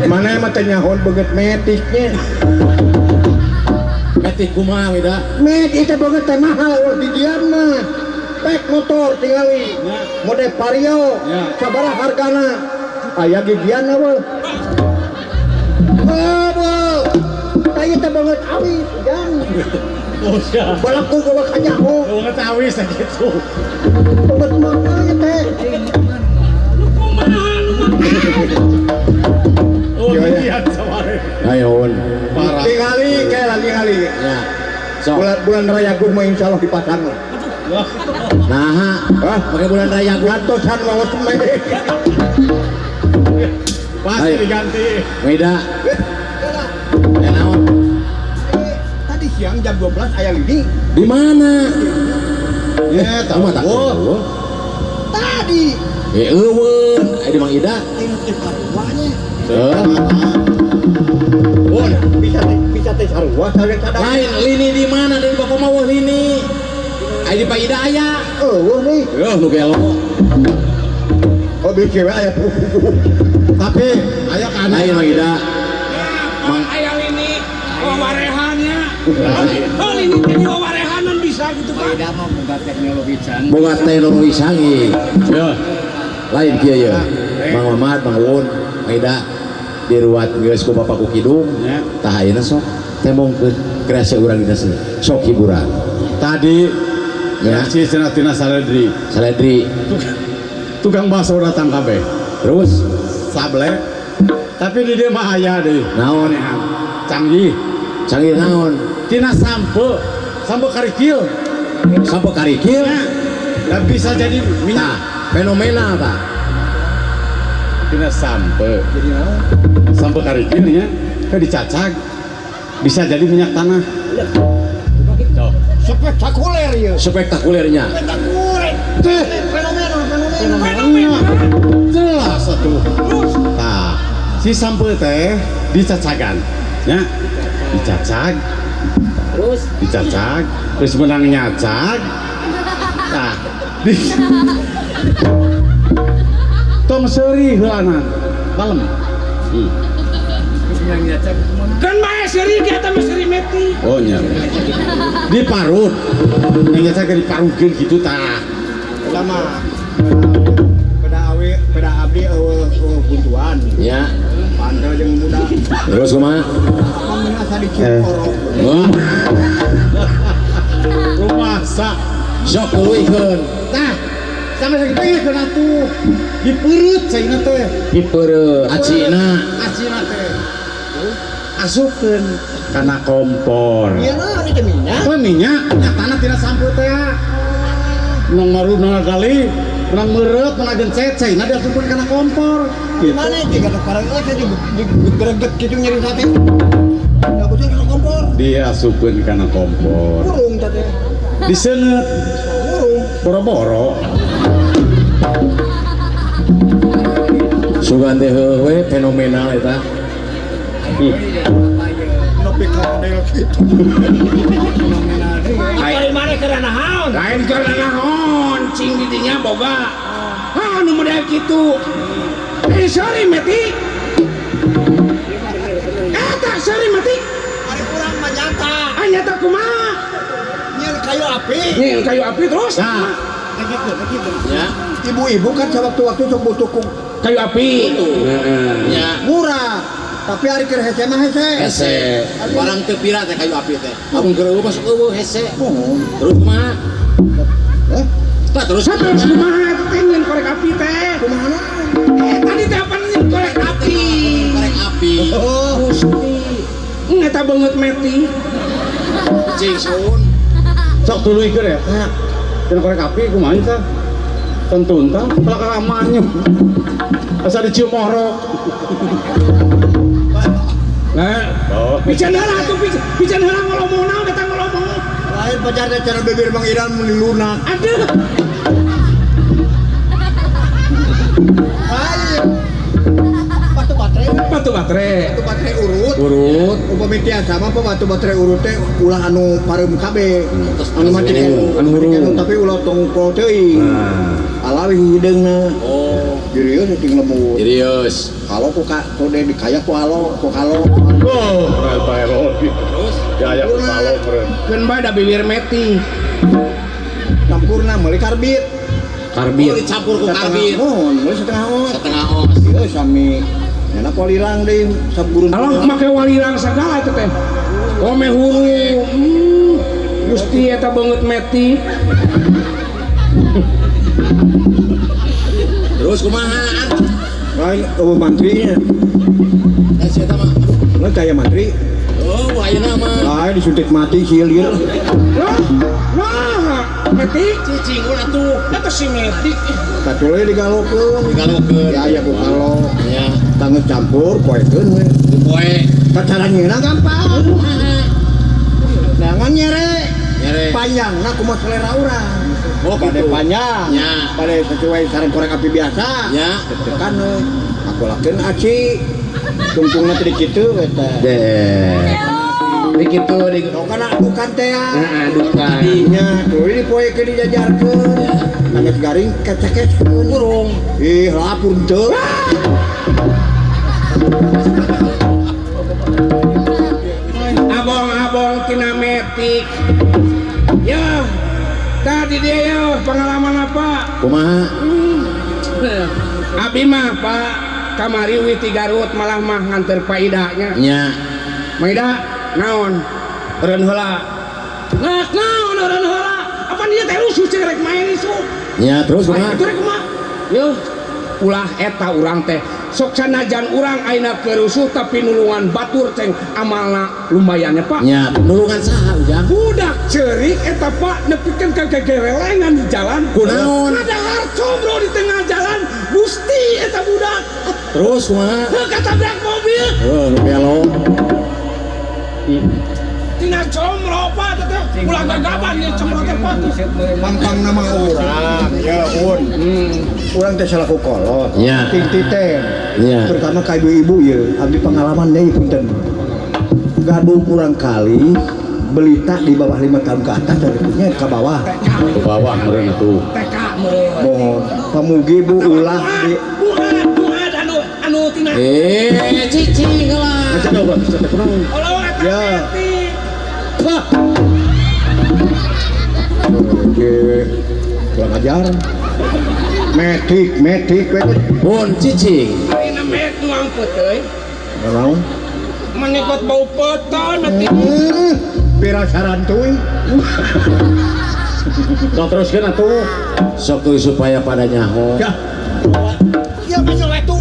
Speaker 2: Mana mah teh nyaho beungeut metiknya.
Speaker 1: Metik kumaha beda?
Speaker 2: Metik teh beungeut teh mahal ulah di dian mah. Pek motor tingali. Mode Vario. Sabaraha hargana? Aya gigian eueuh. Eueuh. Tah ieu teh beungeut awis jang.
Speaker 4: Oh sia.
Speaker 2: Balaku gua kanyaho.
Speaker 4: Beungeut awis teh kitu.
Speaker 2: Beungeut mah ieu teh.
Speaker 3: Nu kumaha nu makan?
Speaker 4: Oh, iya,
Speaker 1: ayo,
Speaker 2: tingali kayak lagi kali.
Speaker 1: Ya. So.
Speaker 2: Bulan raya gue mah insya Allah dipasang lah.
Speaker 1: Nah, pakai bulan raya gue.
Speaker 2: Gantosan mau semen.
Speaker 4: Pasti diganti.
Speaker 1: Beda. Ya naon?
Speaker 2: Tadi siang jam 12 ayah lini.
Speaker 1: Di mana?
Speaker 4: Ya, tahu
Speaker 1: tak?
Speaker 2: Tadi.
Speaker 1: Eueun, di Mang Ida.
Speaker 2: Oh, bisa teh sarua sarua sadar.
Speaker 1: Lain lini di mana dari bapak mau lini? Aya di Pak Ida aya.
Speaker 2: Eueuh nih.
Speaker 1: Eueuh nu gelo.
Speaker 2: Oh, bi cewek aya.
Speaker 4: Tapi aya kana.
Speaker 1: Lain Mang Ida.
Speaker 3: Mang aya lini wawarehannya. Oh, lini teh wawarehanan bisa gitu Pak.
Speaker 5: Ida mah boga teknologi canggih.
Speaker 1: Boga teknologi canggih.
Speaker 4: Ya.
Speaker 1: Lain kieu ye. Mang Mamat, Mang Wun, Mang Ida diruat geus ku bapak ku kidung. Tah ayeuna sok tembongkeun kreasi urang dina seni. Sok hiburan.
Speaker 4: Tadi
Speaker 1: ya
Speaker 4: si cenah tina saledri.
Speaker 1: Saledri.
Speaker 4: Tukang bakso datang kabeh.
Speaker 1: Terus
Speaker 4: sablek. Tapi di dieu mah aya deui.
Speaker 1: Naon?
Speaker 4: Canggih.
Speaker 1: Canggih naon?
Speaker 4: Tina sampe, sampe karikil.
Speaker 1: Sampe karikil?
Speaker 4: Dan bisa jadi minyak.
Speaker 1: Nah, fenomena apa?
Speaker 4: Tina sampe.
Speaker 2: Jadi naon?
Speaker 4: Sampe karikil nya, ke dicacag bisa jadi minyak tanah. Tuh.
Speaker 2: Spektakuler ya.
Speaker 1: Spektakulernya.
Speaker 2: Spektakuler. Fenomena.
Speaker 4: Jelas atuh. Tah, si sampe teh dicacagan. Ya. Dicacag.
Speaker 5: Terus
Speaker 4: dicacag, terus menang nyacag. Tah. Tong seuri heulana. Kalem.
Speaker 3: Kan bae seuri ge eta mah seuri meti.
Speaker 4: Oh nya. Diparut. Yang nyacag ge diparutkeun kitu tah.
Speaker 2: Eta mah peda awi peda abdi eueuh buntuan.
Speaker 1: Ya.
Speaker 2: Pandel jeung budak.
Speaker 1: Terus kumaha?
Speaker 2: Pamina asa diciporok.
Speaker 1: Wah.
Speaker 4: Rumasa
Speaker 1: sok tuluikeun.
Speaker 4: Tah. Sampai sakitu atuh. Dipeureut caina teh.
Speaker 1: Dipeureut acina.
Speaker 4: Acina teh. Asupkeun kana kompor.
Speaker 2: Ieu naon ieu minyak?
Speaker 4: Oh minyak, nyatana tina sampe teh. Menang maruna kali, menang meureut, menang gencet, caina diasupkeun kana kompor. Gitu.
Speaker 2: Mana jiga parang euy teh digreget kitu nyeri sate. Diasupkeun kana kompor.
Speaker 4: Diasupkeun kana kompor.
Speaker 2: Burung teh.
Speaker 4: Diseungeut.
Speaker 2: Burung.
Speaker 4: Boro-boro.
Speaker 1: Sugan teh heueuh fenomenal eta.
Speaker 2: Nepi ka model kitu.
Speaker 3: Ari mane keur naon? Lain keur naon, cing di dinya boga. Ha nu model kitu. Eh sorry meti. Eta sorry meti.
Speaker 2: Ari urang mah nyata.
Speaker 3: Ah nyata kumaha?
Speaker 2: Nyeun kayu api.
Speaker 3: Nyeun kayu api terus.
Speaker 1: Nah,
Speaker 2: gitu.
Speaker 1: Ya.
Speaker 2: Ibu-ibu kan sewaktu-waktu sok butuh
Speaker 3: kayu api.
Speaker 1: Heeh. Ya.
Speaker 2: Murah. Tapi ari keur hese mah hese.
Speaker 1: Hese. Barang teu pira teh kayu api teh. Amun keur eueuh masuk eueuh hese. Terus kumaha?
Speaker 2: Eh?
Speaker 1: Tah terus
Speaker 3: terus kumaha teh nyeun korek api teh?
Speaker 2: Kumaha?
Speaker 3: Eh tadi teh apa nyeun korek api?
Speaker 1: Korek api.
Speaker 3: Oh, Gusti. Eta beungeut meti.
Speaker 1: Cing suun.
Speaker 4: Sok tuluykeun eta. Tina korek api kumaha tah? Tentun tah pelak manyuh. Asa dicium orok.
Speaker 3: Nah, pican heula atuh pican heula ngolomong naon eta ngolomong.
Speaker 2: Lain pacarna cara bibir Mang Iran mun lunak.
Speaker 3: Aduh.
Speaker 2: Lain. Batu baterai. Batu baterai. Batu baterai urut. Urut. Upami tiasa mah batu baterai urut teh ulah anu pareum kabeh. Anu mati anu hurung tapi ulah tongkol teuing. Alawi hideungna. Oh. Jirius ting lembut.
Speaker 1: Jirius.
Speaker 2: Kalau ku ka kode dikaya ku alo, ku kalo.
Speaker 4: Oh, terus gaya ku kalo meureun.
Speaker 3: Keun bae da bibir meti.
Speaker 2: Campurna meuli karbit.
Speaker 1: Karbit. Oh, dicampur ku karbit.
Speaker 2: Oh, meuli setengah ons.
Speaker 1: Setengah ons.
Speaker 2: Ieu sami. Nyana walirang deui sabgurun.
Speaker 3: Alah make walirang sagala eta teh. Oh meh hurung. Gusti eta beungeut meti.
Speaker 1: Terus kumaha?
Speaker 2: Lain eueuh mantrinya.
Speaker 1: Eh sia mah.
Speaker 2: Mun kaya mantri.
Speaker 1: Oh, ayeuna mah.
Speaker 2: Lain disuntik mati sieun.
Speaker 3: Lah, nah, meti
Speaker 1: cicing ulah atuh.
Speaker 3: Eta si meti.
Speaker 2: Katule digalokeun.
Speaker 1: Digalokeun.
Speaker 2: Ya aya ku kalo.
Speaker 1: Ya.
Speaker 2: Tanggeus campur poekeun we.
Speaker 1: Poe.
Speaker 2: Cara nyeuna gampang.
Speaker 1: Kumaha?
Speaker 2: Jangan nyere.
Speaker 1: Nyere.
Speaker 2: Panjangna kumaha selera urang.
Speaker 1: Oh,
Speaker 2: pada
Speaker 1: gitu.
Speaker 2: Panjang,
Speaker 1: ya.
Speaker 2: Pada sesuai saran korek api biasa.
Speaker 1: Ya.
Speaker 2: Tekan we. Aku lakeun aci. Tungtungna teh kitu we teh.
Speaker 1: Deh. Di kitu di
Speaker 2: kana adukan teh.
Speaker 3: Heeh, adukan.
Speaker 2: Nya, tuluy dipoekeun dijajarkeun. Tanggeus garing kecekeskeun.
Speaker 1: Burung.
Speaker 2: Ih, lapur teu.
Speaker 3: Abong-abong tina metik. Ya. Tadi dia ya pengalaman apa?
Speaker 1: Kumaha?
Speaker 3: Abi mah Pak kamari witi Garut malah mah nganter Pak Ida nya.
Speaker 1: Nya.
Speaker 3: Pak Ida naon? Eureun heula. Nah, naon eureun heula? Apa dia teh rusuh cing rek main isuk.
Speaker 1: Nya, terus kumaha?
Speaker 3: Itu rek kumaha? Yeuh, ulah eta urang teh. Sok sanajan urang ayeuna keur rusuh tapi nulungan batur ceng amalna lumayan nya Pak.
Speaker 1: Nya, nulungan saha Ujang?
Speaker 3: Budak ceurik eta Pak nepikeun ka gegerelengan di jalan.
Speaker 1: Kunaon?
Speaker 3: Ada combro di tengah jalan. Gusti eta budak.
Speaker 1: Terus kumaha?
Speaker 3: Heuh katabrak mobil.
Speaker 1: Heuh, nu gelo.
Speaker 3: Tina combro Pak teh ulah gagaban ieu combro teh Pak.
Speaker 2: Pangpang nama urang ya un. Urang teh salaku kolot.
Speaker 1: Nya.
Speaker 2: Ting titen.
Speaker 1: Nya.
Speaker 2: Terutama ka ibu-ibu ye, abdi pengalaman deui punten. Gaduh kurang kali belita di bawah 5 tahun ke atas dari punya ke bawah.
Speaker 4: Ke bawah meureun atuh.
Speaker 3: TK meureun.
Speaker 2: Mohon pamugi bu ulah di
Speaker 3: buat anu anu tina.
Speaker 1: Eh, cicing heula.
Speaker 4: Acan obat teh kunaon?
Speaker 2: Ya. Wah. Oke, kurang ajar. Metik, metik, metik.
Speaker 1: Pun cicing.
Speaker 3: Ayeuna met nuang peuteui.
Speaker 2: Naon?
Speaker 3: Menikot bau peuteui metik.
Speaker 2: Pira sarantuy.
Speaker 4: Sok teruskeun atuh.
Speaker 1: Sok tuluy supaya pada nyaho.
Speaker 2: Ya. Ya masuk atuh.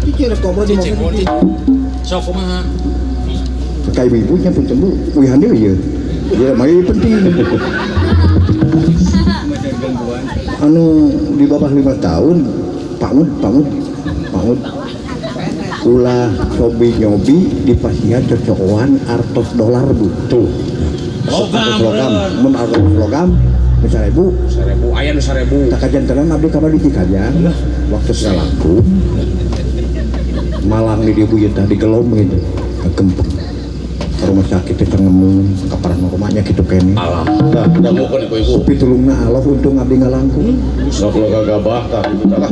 Speaker 2: Cicing rek
Speaker 1: cicing. Sok kumaha?
Speaker 2: Ka ibu-ibunya punten Bu, uihan deui ieu. Ieu mah penting. Anu di bawah 5 tahun pangut pangut pangut ulah sobi nyobi di pasihan cocokan artos dolar Bu.
Speaker 4: Tuh.
Speaker 2: Logam, logam, mun artos logam 1.000.
Speaker 3: 1.000 aya nu 1.000.
Speaker 2: Tak kajantenan abdi kamari di Cikajang. Waktu salaku Malang di dieu Bu tah digelom gitu. Kegempeng. Rumah sakit teh ngemung kaparah rumahnya kitu kene.
Speaker 1: Alah, tah dangukeun ibu-ibu.
Speaker 2: Pitulungna Allah untung abdi ngalangkung.
Speaker 4: Sok lo gagabah tah ibu tah.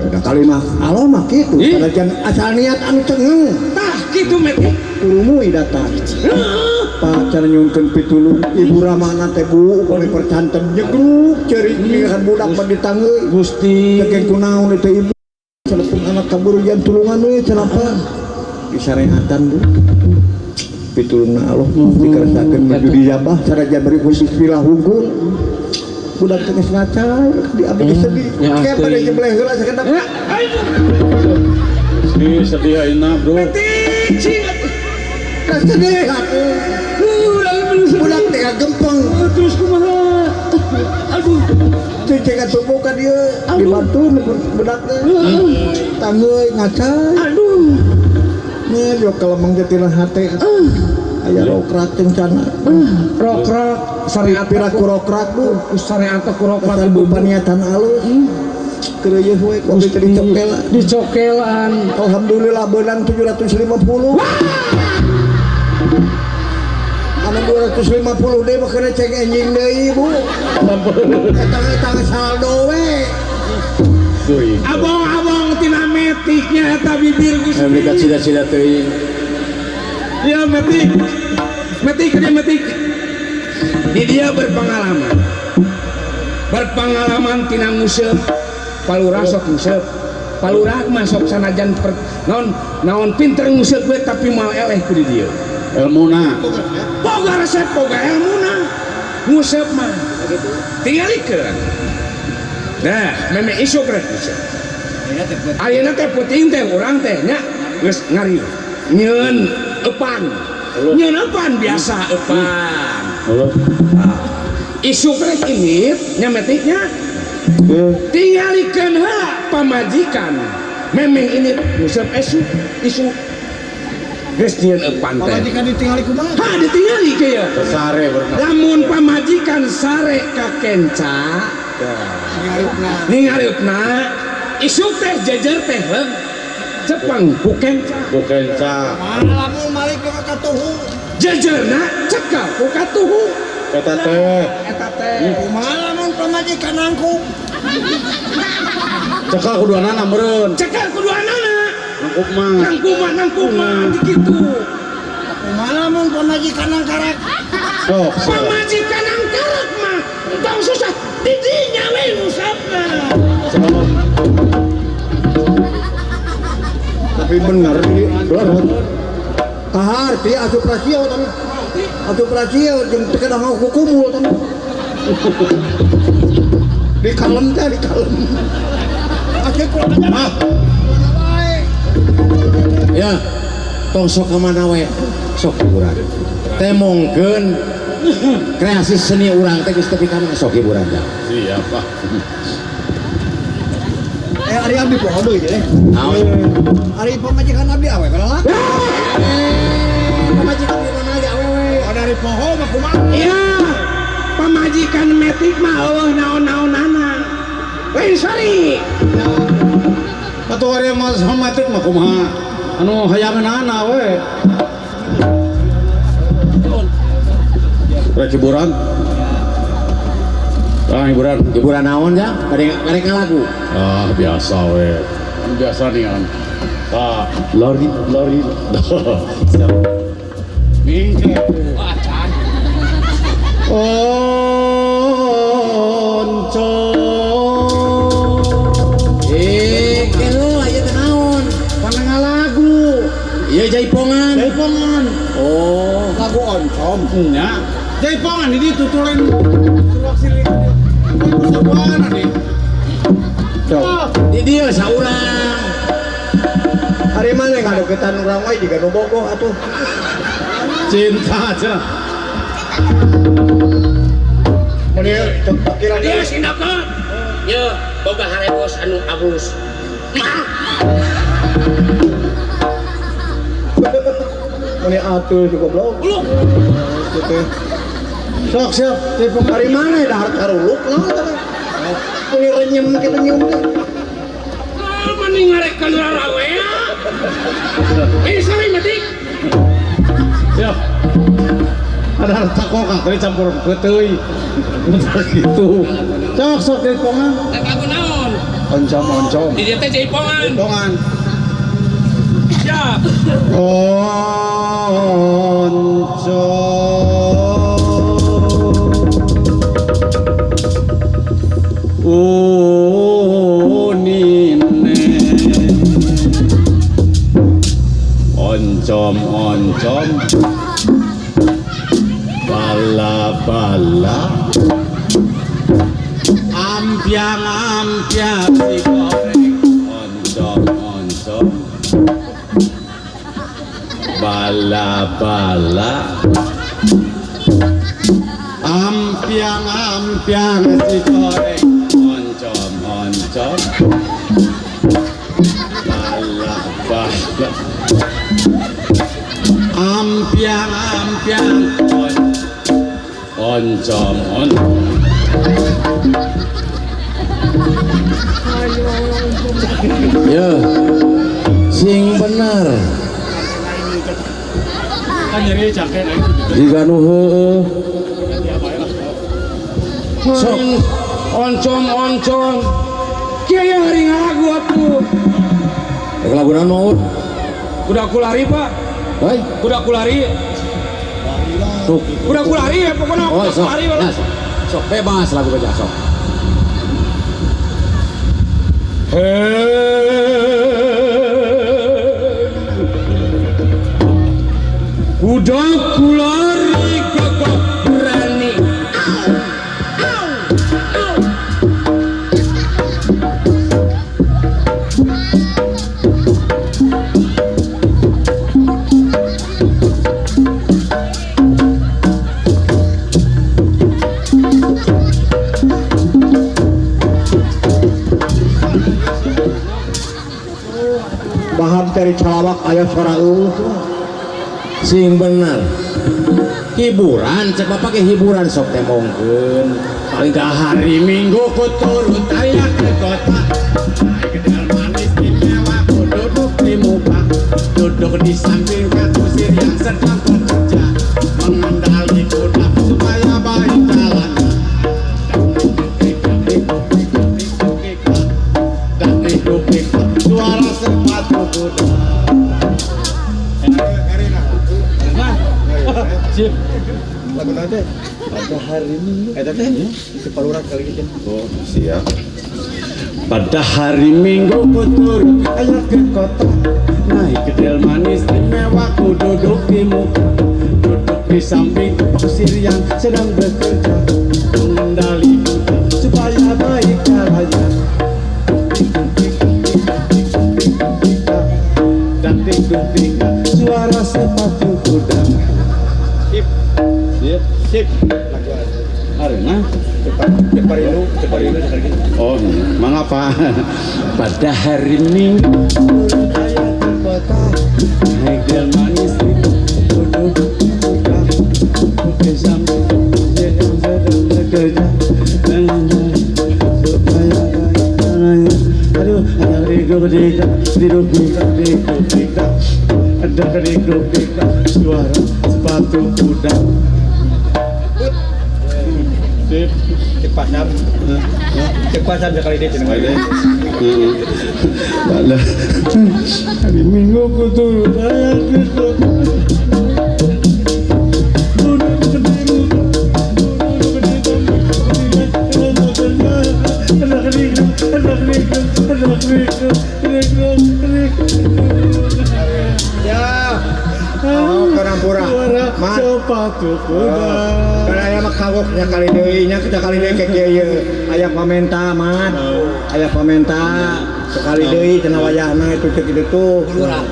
Speaker 2: Da kali mah Allah mah kitu sanajan asal niat anu cengeng.
Speaker 3: Tah kitu meh teh.
Speaker 2: Kurumui datang. Pak cara nyungkeun pitulung ibu ramana teh Bu upami percanten nyegruk ceurik ningalian budak mah ditangeui.
Speaker 4: Gusti.
Speaker 2: Cekeng kunaon teh ibu. Salepung anak kabur jan tulungan we cenah disareatan Bu. Pitulungna Allah dikeresakeun maju dijabah sanajan beri bismillah hungkul. Budak teh geus ngaca di abdi sedih. Kayak pada nyebleh heula sakedap.
Speaker 4: Sedih sedih ayeuna bro.
Speaker 3: Cicing
Speaker 2: sedih atuh. Budak teh gempeng
Speaker 3: Terus kumaha? Aduh.
Speaker 2: Cicing atuh ka dieu dibantu budak teh. Tanggeuy ngacai.
Speaker 3: Aduh.
Speaker 2: Nih yo kalemeng teh tina hate. Aya rokrak cencana.
Speaker 3: Rokrak syariat
Speaker 2: piraku rokrak bu.
Speaker 3: Syariat ku rokrak
Speaker 2: bu paniatan alus. Keureuyeun we ku teh dicokelan.
Speaker 3: Dicokelan.
Speaker 2: Alhamdulillah beunang 750. Anu 250 deui mah keuna cek enjing deui bu. Eta saldo we.
Speaker 3: Abong-abong tina metiknya eta bibir Gusti.
Speaker 1: Mereka cida-cida teuing.
Speaker 3: Ya metik. Metik dia metik. Di dia berpengalaman. Berpengalaman tina nguseup. Palurah sok nguseup. Palurah mah sok sanajan naon naon pinter nguseup we tapi moal eleh ku di dieu.
Speaker 4: Elmuna.
Speaker 3: Boga resep boga elmuna. Nguseup mah. Tingalikeun. Nah, meme isuk rek nguseup. Ayeuna teh peuting teh urang teh nya geus ngarieu. Nyeun eupan. Nyeun eupan biasa eupan. Isuk rek indit nya metiknya. Tingalikeun heula pamajikan. Memeh indit nguseup esuk isuk. Geus nyieun eupan teh.
Speaker 4: Pamajikan ditingali kumaha?
Speaker 3: Ha ditingali kieu.
Speaker 4: Sare berenang.
Speaker 3: Lamun pamajikan sare ka kenca, ningaliupna isuk teh jejer teh leung cepeng ku kenca.
Speaker 4: Ku kenca.
Speaker 2: Lamun malik ka katuhu.
Speaker 3: Jejerna cekel ku katuhu.
Speaker 4: Eta teh.
Speaker 3: Eta teh.
Speaker 2: Kumaha lamun pamajikan nangkung?
Speaker 4: Cekel ku duanana meureun.
Speaker 3: Cekel ku duanana.
Speaker 4: Nangkup mah.
Speaker 3: Nangkup mah dikitu.
Speaker 2: Kumaha lamun pamajikan nangkarak?
Speaker 4: Sok.
Speaker 3: Pamajikan nangkarak mah entong susah di dinya we ngusapna.
Speaker 2: Tapi bener ieu. Kaharti asup rasio tapi. Asup rasio jeung teu kedah kukumul tapi. Di kalem teh di kalem. Asup kurang ajar.
Speaker 1: Ya, tong sok ka mana we, sok hiburan. Temongkeun kreasi seni urang teh geus tepi ka mana sok hiburan jang.
Speaker 4: Siap, Pak.
Speaker 2: Ari abdi poho deui teh.
Speaker 1: Naon?
Speaker 2: Ari pamajikan abdi awewe lah.
Speaker 1: Pamajikan di mana ge awewe?
Speaker 2: Oh dari poho mah kumaha?
Speaker 3: Iya. Pamajikan metik mah eueuh naon-naonana. Lain sari.
Speaker 4: Atuh ari mah metik mah kumaha? Anu hayangeunana we. Rek hiburan. Ah hiburan.
Speaker 1: Hiburan naon ya? Bade ngalagu.
Speaker 4: Ah biasa we. Anu biasa nih kan. Tah, lari lari. Siap. Mingke. Onco.
Speaker 1: Keheula ieu teh naon?
Speaker 4: Panangalagu.
Speaker 1: Ieu jaipongan.
Speaker 4: Jaipongan.
Speaker 1: Oh,
Speaker 2: lagu oncom.
Speaker 4: Nya. Jaipongan di ditu tulen surak sirik. Sabuana di.
Speaker 1: Di dieu saurang.
Speaker 2: Ari mana ngadeukeutan urang wae jiga nu bogoh atuh.
Speaker 4: Cinta cenah.
Speaker 2: Mun ieu cek pikiran
Speaker 3: ieu sindakot. Ye boga harebos anu abus.
Speaker 2: Mun atuh si goblok. Kitu.
Speaker 4: Sok siap.
Speaker 2: Ari mana dahar karuluk naon teh? Mun renyem kitu nyium teh.
Speaker 3: Ah mani ngarekan rarawea. Sari metik.
Speaker 4: Siap. Ada harta kokak tadi campur peuteuy. Gitu. Sok sok jaipongan.
Speaker 3: Lagu naon?
Speaker 2: Oncom-oncom.
Speaker 3: Di dieu teh jaipongan.
Speaker 4: Jaipongan.
Speaker 3: Siap.
Speaker 4: Oncom. Unine. Oncom oncom. Bala bala. Ampiang ampiang si goreng. Oncom oncom. Bala bala. Ampiang Ampiang ampiang si goreng oncom oncom balah balah ampiang ampiang oncom oncom.
Speaker 1: Ya, sing bener. Jika nu heueuh. Sok
Speaker 3: oncom oncom. Kieu hari ngalagu atuh.
Speaker 1: Rek lagu naon maut?
Speaker 3: Kuda kulari, Pak.
Speaker 1: Hei,
Speaker 3: kuda kulari.
Speaker 1: Tuh.
Speaker 3: Kuda kulari ya pokoknya
Speaker 1: oh,
Speaker 3: kuda kulari.
Speaker 1: Nah, sok bebas lagu aja sok.
Speaker 3: Kuda kulari kokoh berani. Au, au, au.
Speaker 2: Baham cari calawak aya suara
Speaker 1: sing bener hiburan cek bapak ke hiburan sok tembongkeun.
Speaker 4: Pada hari Minggu ku turut aya ke kota, naik kedel manis di mewah, ku duduk di muka, duduk di samping kusir yang sedang bekerja, mengendali kuda supaya baik jalannya. Suara sepatu kuda. Sip.
Speaker 2: Lagu nanti pada hari Minggu. Eta teh separuh kali gitu.
Speaker 4: Oh, siap. Pada hari Minggu ku turut ayah ke kota, naik kedel manis di mewah, ku duduk di muka, duduk di samping kusir yang sedang bekerja, mengendali kuda supaya baik jalannya. Dan suara sepatu kuda.
Speaker 2: Sip. Sip. Sip. Lagu
Speaker 4: Arena.
Speaker 2: Ceparilu, ceparilu sekali.
Speaker 4: Oh, mengapa? Pada hari Minggu turut ayah ke kota, naik del manis itu duduk di muka, samping yang sedang bekerja, supaya baik jalannya. Aduh, ada ada suara sepatu kuda.
Speaker 2: Sip. Cek pasar. Cek pasar sekali deh cenah.
Speaker 4: Pada hari Minggu ku turut ayah ke kota.
Speaker 2: Ya. Oh, karampura.
Speaker 4: Sepatu kuda.
Speaker 2: Karena aya mah kagoknya kali deui nya kita kali deui ke kieu ieu. Aya pamenta mat. Aya pamenta sekali deui cenah wayahna itu cek kitu tuh.
Speaker 5: Kuluran.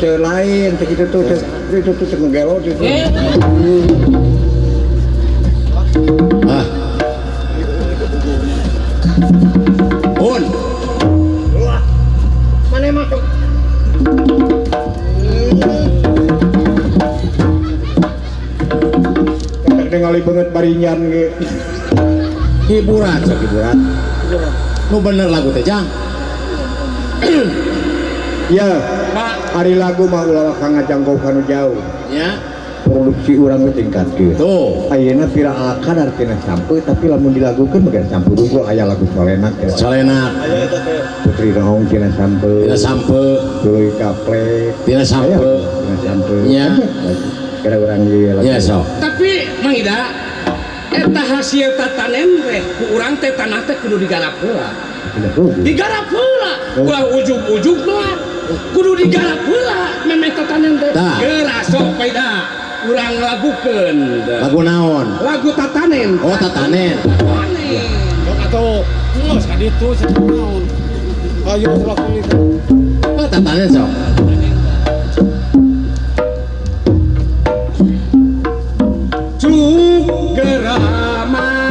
Speaker 2: Cek lain cek kitu tuh cek itu tuh cek ngegelo itu.
Speaker 1: Ah. Un.
Speaker 2: Mana masuk? Ningali banget baringan ge.
Speaker 1: Hiburan sok hiburan. Nu bener lagu teh jang.
Speaker 2: Ya, ari lagu mah ulah kang ngajangkau kanu jauh.
Speaker 1: Ya.
Speaker 2: Produksi urang we tingkatkeun.
Speaker 1: Tuh.
Speaker 2: Ayeuna pira akar artina sampe tapi lamun dilagukeun bagian sampe unggul aya lagu solenak.
Speaker 1: Solenak.
Speaker 2: Putri Rohong tina sampe.
Speaker 1: Tina sampe.
Speaker 2: Tuluy kaplek.
Speaker 1: Tina sampe.
Speaker 2: Tina sampe.
Speaker 1: Nya.
Speaker 2: Kira urang ieu lagu.
Speaker 1: Ya sok.
Speaker 3: Tapi Mang Ida eta hasil tatanen teh ku urang teh tanah teh kudu digarap heula. Digarap heula. Ulah ujug-ujug mah kudu digarap heula memeh tatanen teh. Geura sok Pak Ida. Urang lagukeun.
Speaker 1: Lagu naon?
Speaker 3: Lagu tatanen.
Speaker 1: Oh, tatanen.
Speaker 3: Tatanen.
Speaker 4: Sok atuh geus ka ditu cenah naon. Ayo lagu itu.
Speaker 1: Oh, tatanen sok.
Speaker 3: Cuk gerama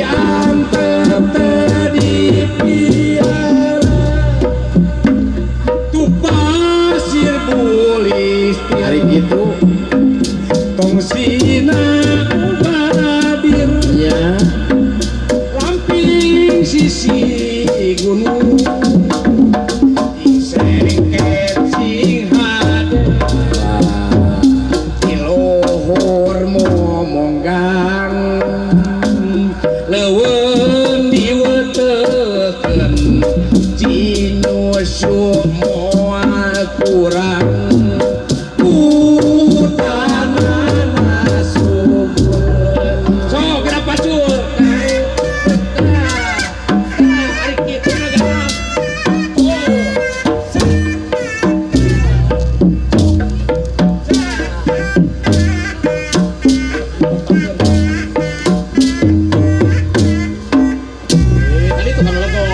Speaker 3: Diantep teh dipiara tu pasir bulis
Speaker 1: hari itu
Speaker 3: tong sina ubadir
Speaker 1: nya
Speaker 3: lamping sisi gunung sengket sing hade di luhur momonggang leuweung diweteukeun cinyusu moal kurang hutanana subur. Sok geura pacul. Ari kitu mah garap.
Speaker 4: Tadi itu kan letok.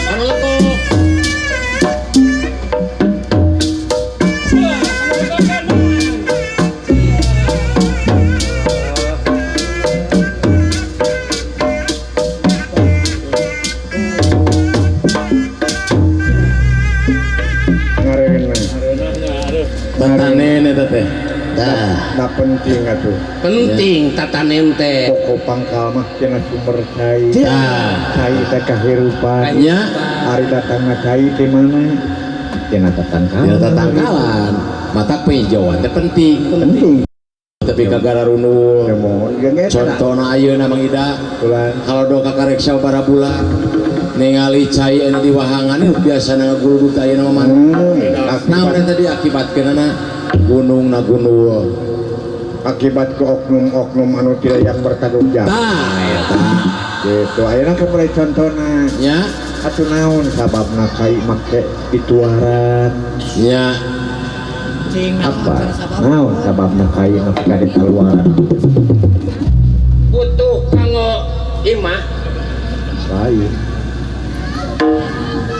Speaker 4: Kan letok.
Speaker 2: Ngareuna.
Speaker 1: Tatanen eta teh. Tah,
Speaker 2: Da penting atuh.
Speaker 3: Penting tatanen teh.
Speaker 2: Pokok pangkal mah cenah sumber cai.
Speaker 1: Tah.
Speaker 2: Cai teh kahirupan.
Speaker 1: Nya
Speaker 2: Ari datangna cai ti mana? Cenah tatangkalan.
Speaker 1: dina tatangkalan. Matak penghijauan teh penting.
Speaker 2: Penting.
Speaker 1: Tapi kagara runul.
Speaker 2: Ya mohon ge eta.
Speaker 1: Contohna ayeuna Mang Ida,
Speaker 2: Ulah
Speaker 1: kalau do kakarek sabaraha bulan ningali cai anu di wahangan ieu biasana ngaguludug ayeuna mah. Naon eta diakibatkeunana gunung na gundul.
Speaker 2: Akibat ke oknum-oknum anu tidak yang bertanggung jawab.
Speaker 1: Tah eta.
Speaker 2: Gitu ayeuna ke mulai contona.
Speaker 1: Nya,
Speaker 2: Atuh naon sababna kai make dituaran?
Speaker 1: Nya.
Speaker 2: Apa? Naon sababna kai make ka ditaluaran?
Speaker 3: Butuh kanggo imah.
Speaker 2: Lain.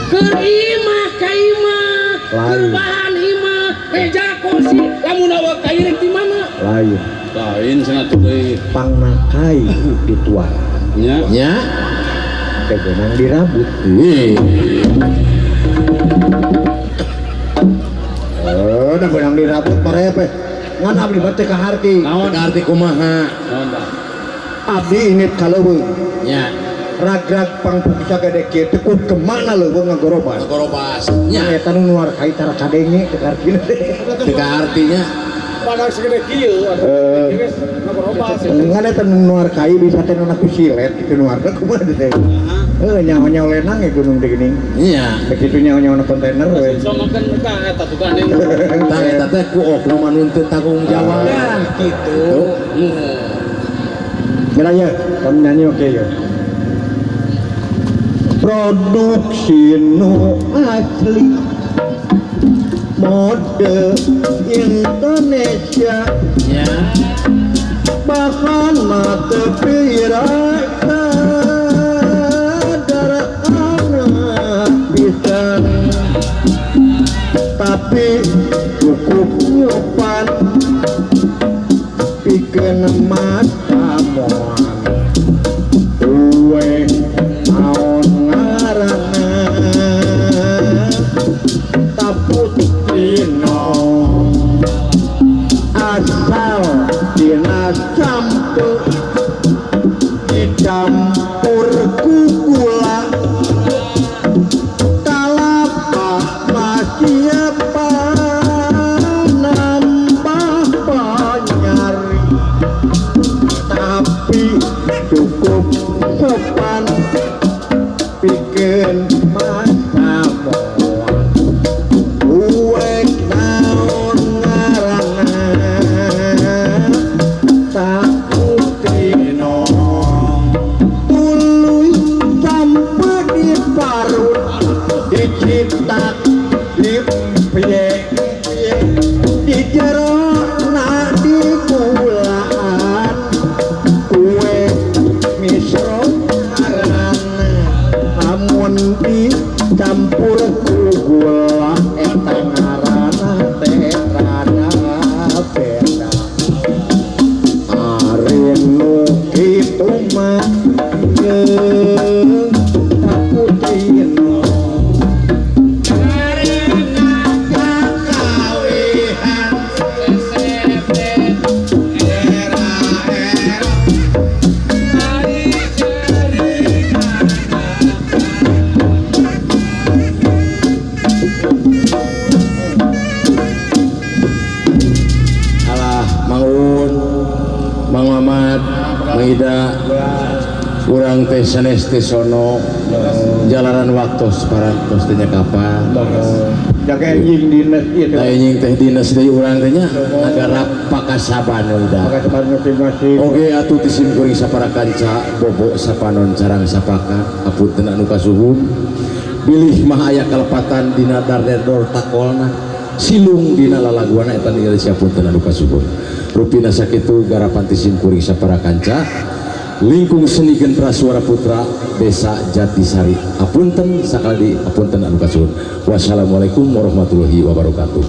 Speaker 3: Keur imah ka imah, keur
Speaker 2: Lain.
Speaker 3: bahan imah, meja kursi, lamun awak kai rek di mana?
Speaker 2: Lain.
Speaker 4: Lain cenah tuh deui.
Speaker 2: Pangna kai dituaran.
Speaker 4: Nya.
Speaker 1: Nya.
Speaker 2: Teu meunang dirabut.
Speaker 1: Ih.
Speaker 2: Oh, da meunang dirabut parepe. Ngan abdi mah teu kaharti.
Speaker 4: Naon?
Speaker 1: Arti kumaha?
Speaker 4: Naon tah?
Speaker 2: Abdi init ka leuweung.
Speaker 1: Nya.
Speaker 2: Ragrag pangpuk sagede kieu teh kudu kemana leuweung ngagorobas.
Speaker 1: Ngagorobas.
Speaker 2: Nya
Speaker 1: Nya.
Speaker 2: eta nu nuar kai tara kadenge teu kahartina teh.
Speaker 1: Teu kahartinya.
Speaker 4: Padahal segede kieu atuh.
Speaker 2: Eh.
Speaker 4: Ngagorobas.
Speaker 2: Ngan eta nu nuar kai bisa teh nu ku silet kitu nuarna kumaha teh. Heuh nyaho-nyaho lenang ge gunung teh geuning.
Speaker 1: Nya.
Speaker 2: Begitu nyaho-nyaho na kontainer we.
Speaker 4: Somokeun ka eta tukang deui.
Speaker 1: Tah eta teh ku oknum anu teu tanggung jawab.
Speaker 3: Nah, gitu.
Speaker 2: Mira ya, kamu nyanyi oke ya. Produksi nu asli mode Indonesia
Speaker 1: Nya.
Speaker 2: Bahan mata pirata darah anak bisa tapi cukup nyopan pikeun mata moal kue naon ngaranna taputino asal dina sampe dicampur ku gula kalapa siapa nambah penyari tapi cukup sopan bikin masa moal uwek naon ngaranna taputino tuluy sampe diparut dicitak di piye di jerona di gulaan kue misro ngaran Tomat jeung Paputrina
Speaker 3: Karena
Speaker 1: kakawihan era-era Alah Mang Uun, Mang Mamat, Mang Ida, urang teh sanes teh sono jalanan waktos parantos teh nya kapan
Speaker 2: jaga anjing dinas ieu
Speaker 1: teh anjing teh dinas deui urang teh nya agar pakasaban Ida.
Speaker 2: Pakasaban masing-masing.
Speaker 1: Oke atuh ti sim kuring sapara kanca bobo sapanon carang sapaka apunten anu kasuhun bilih mah aya kalepatan dina darderdor takolna silung dina lalaguana eta ningali siapunten anu kasuhun rupina sakitu garapan ti sim kuring sapara kanca lingkung seni Gentra Suara Putra Desa Jatisari apunten sakali apunten anu kasuhun. Wassalamualaikum warahmatullahi wabarakatuh.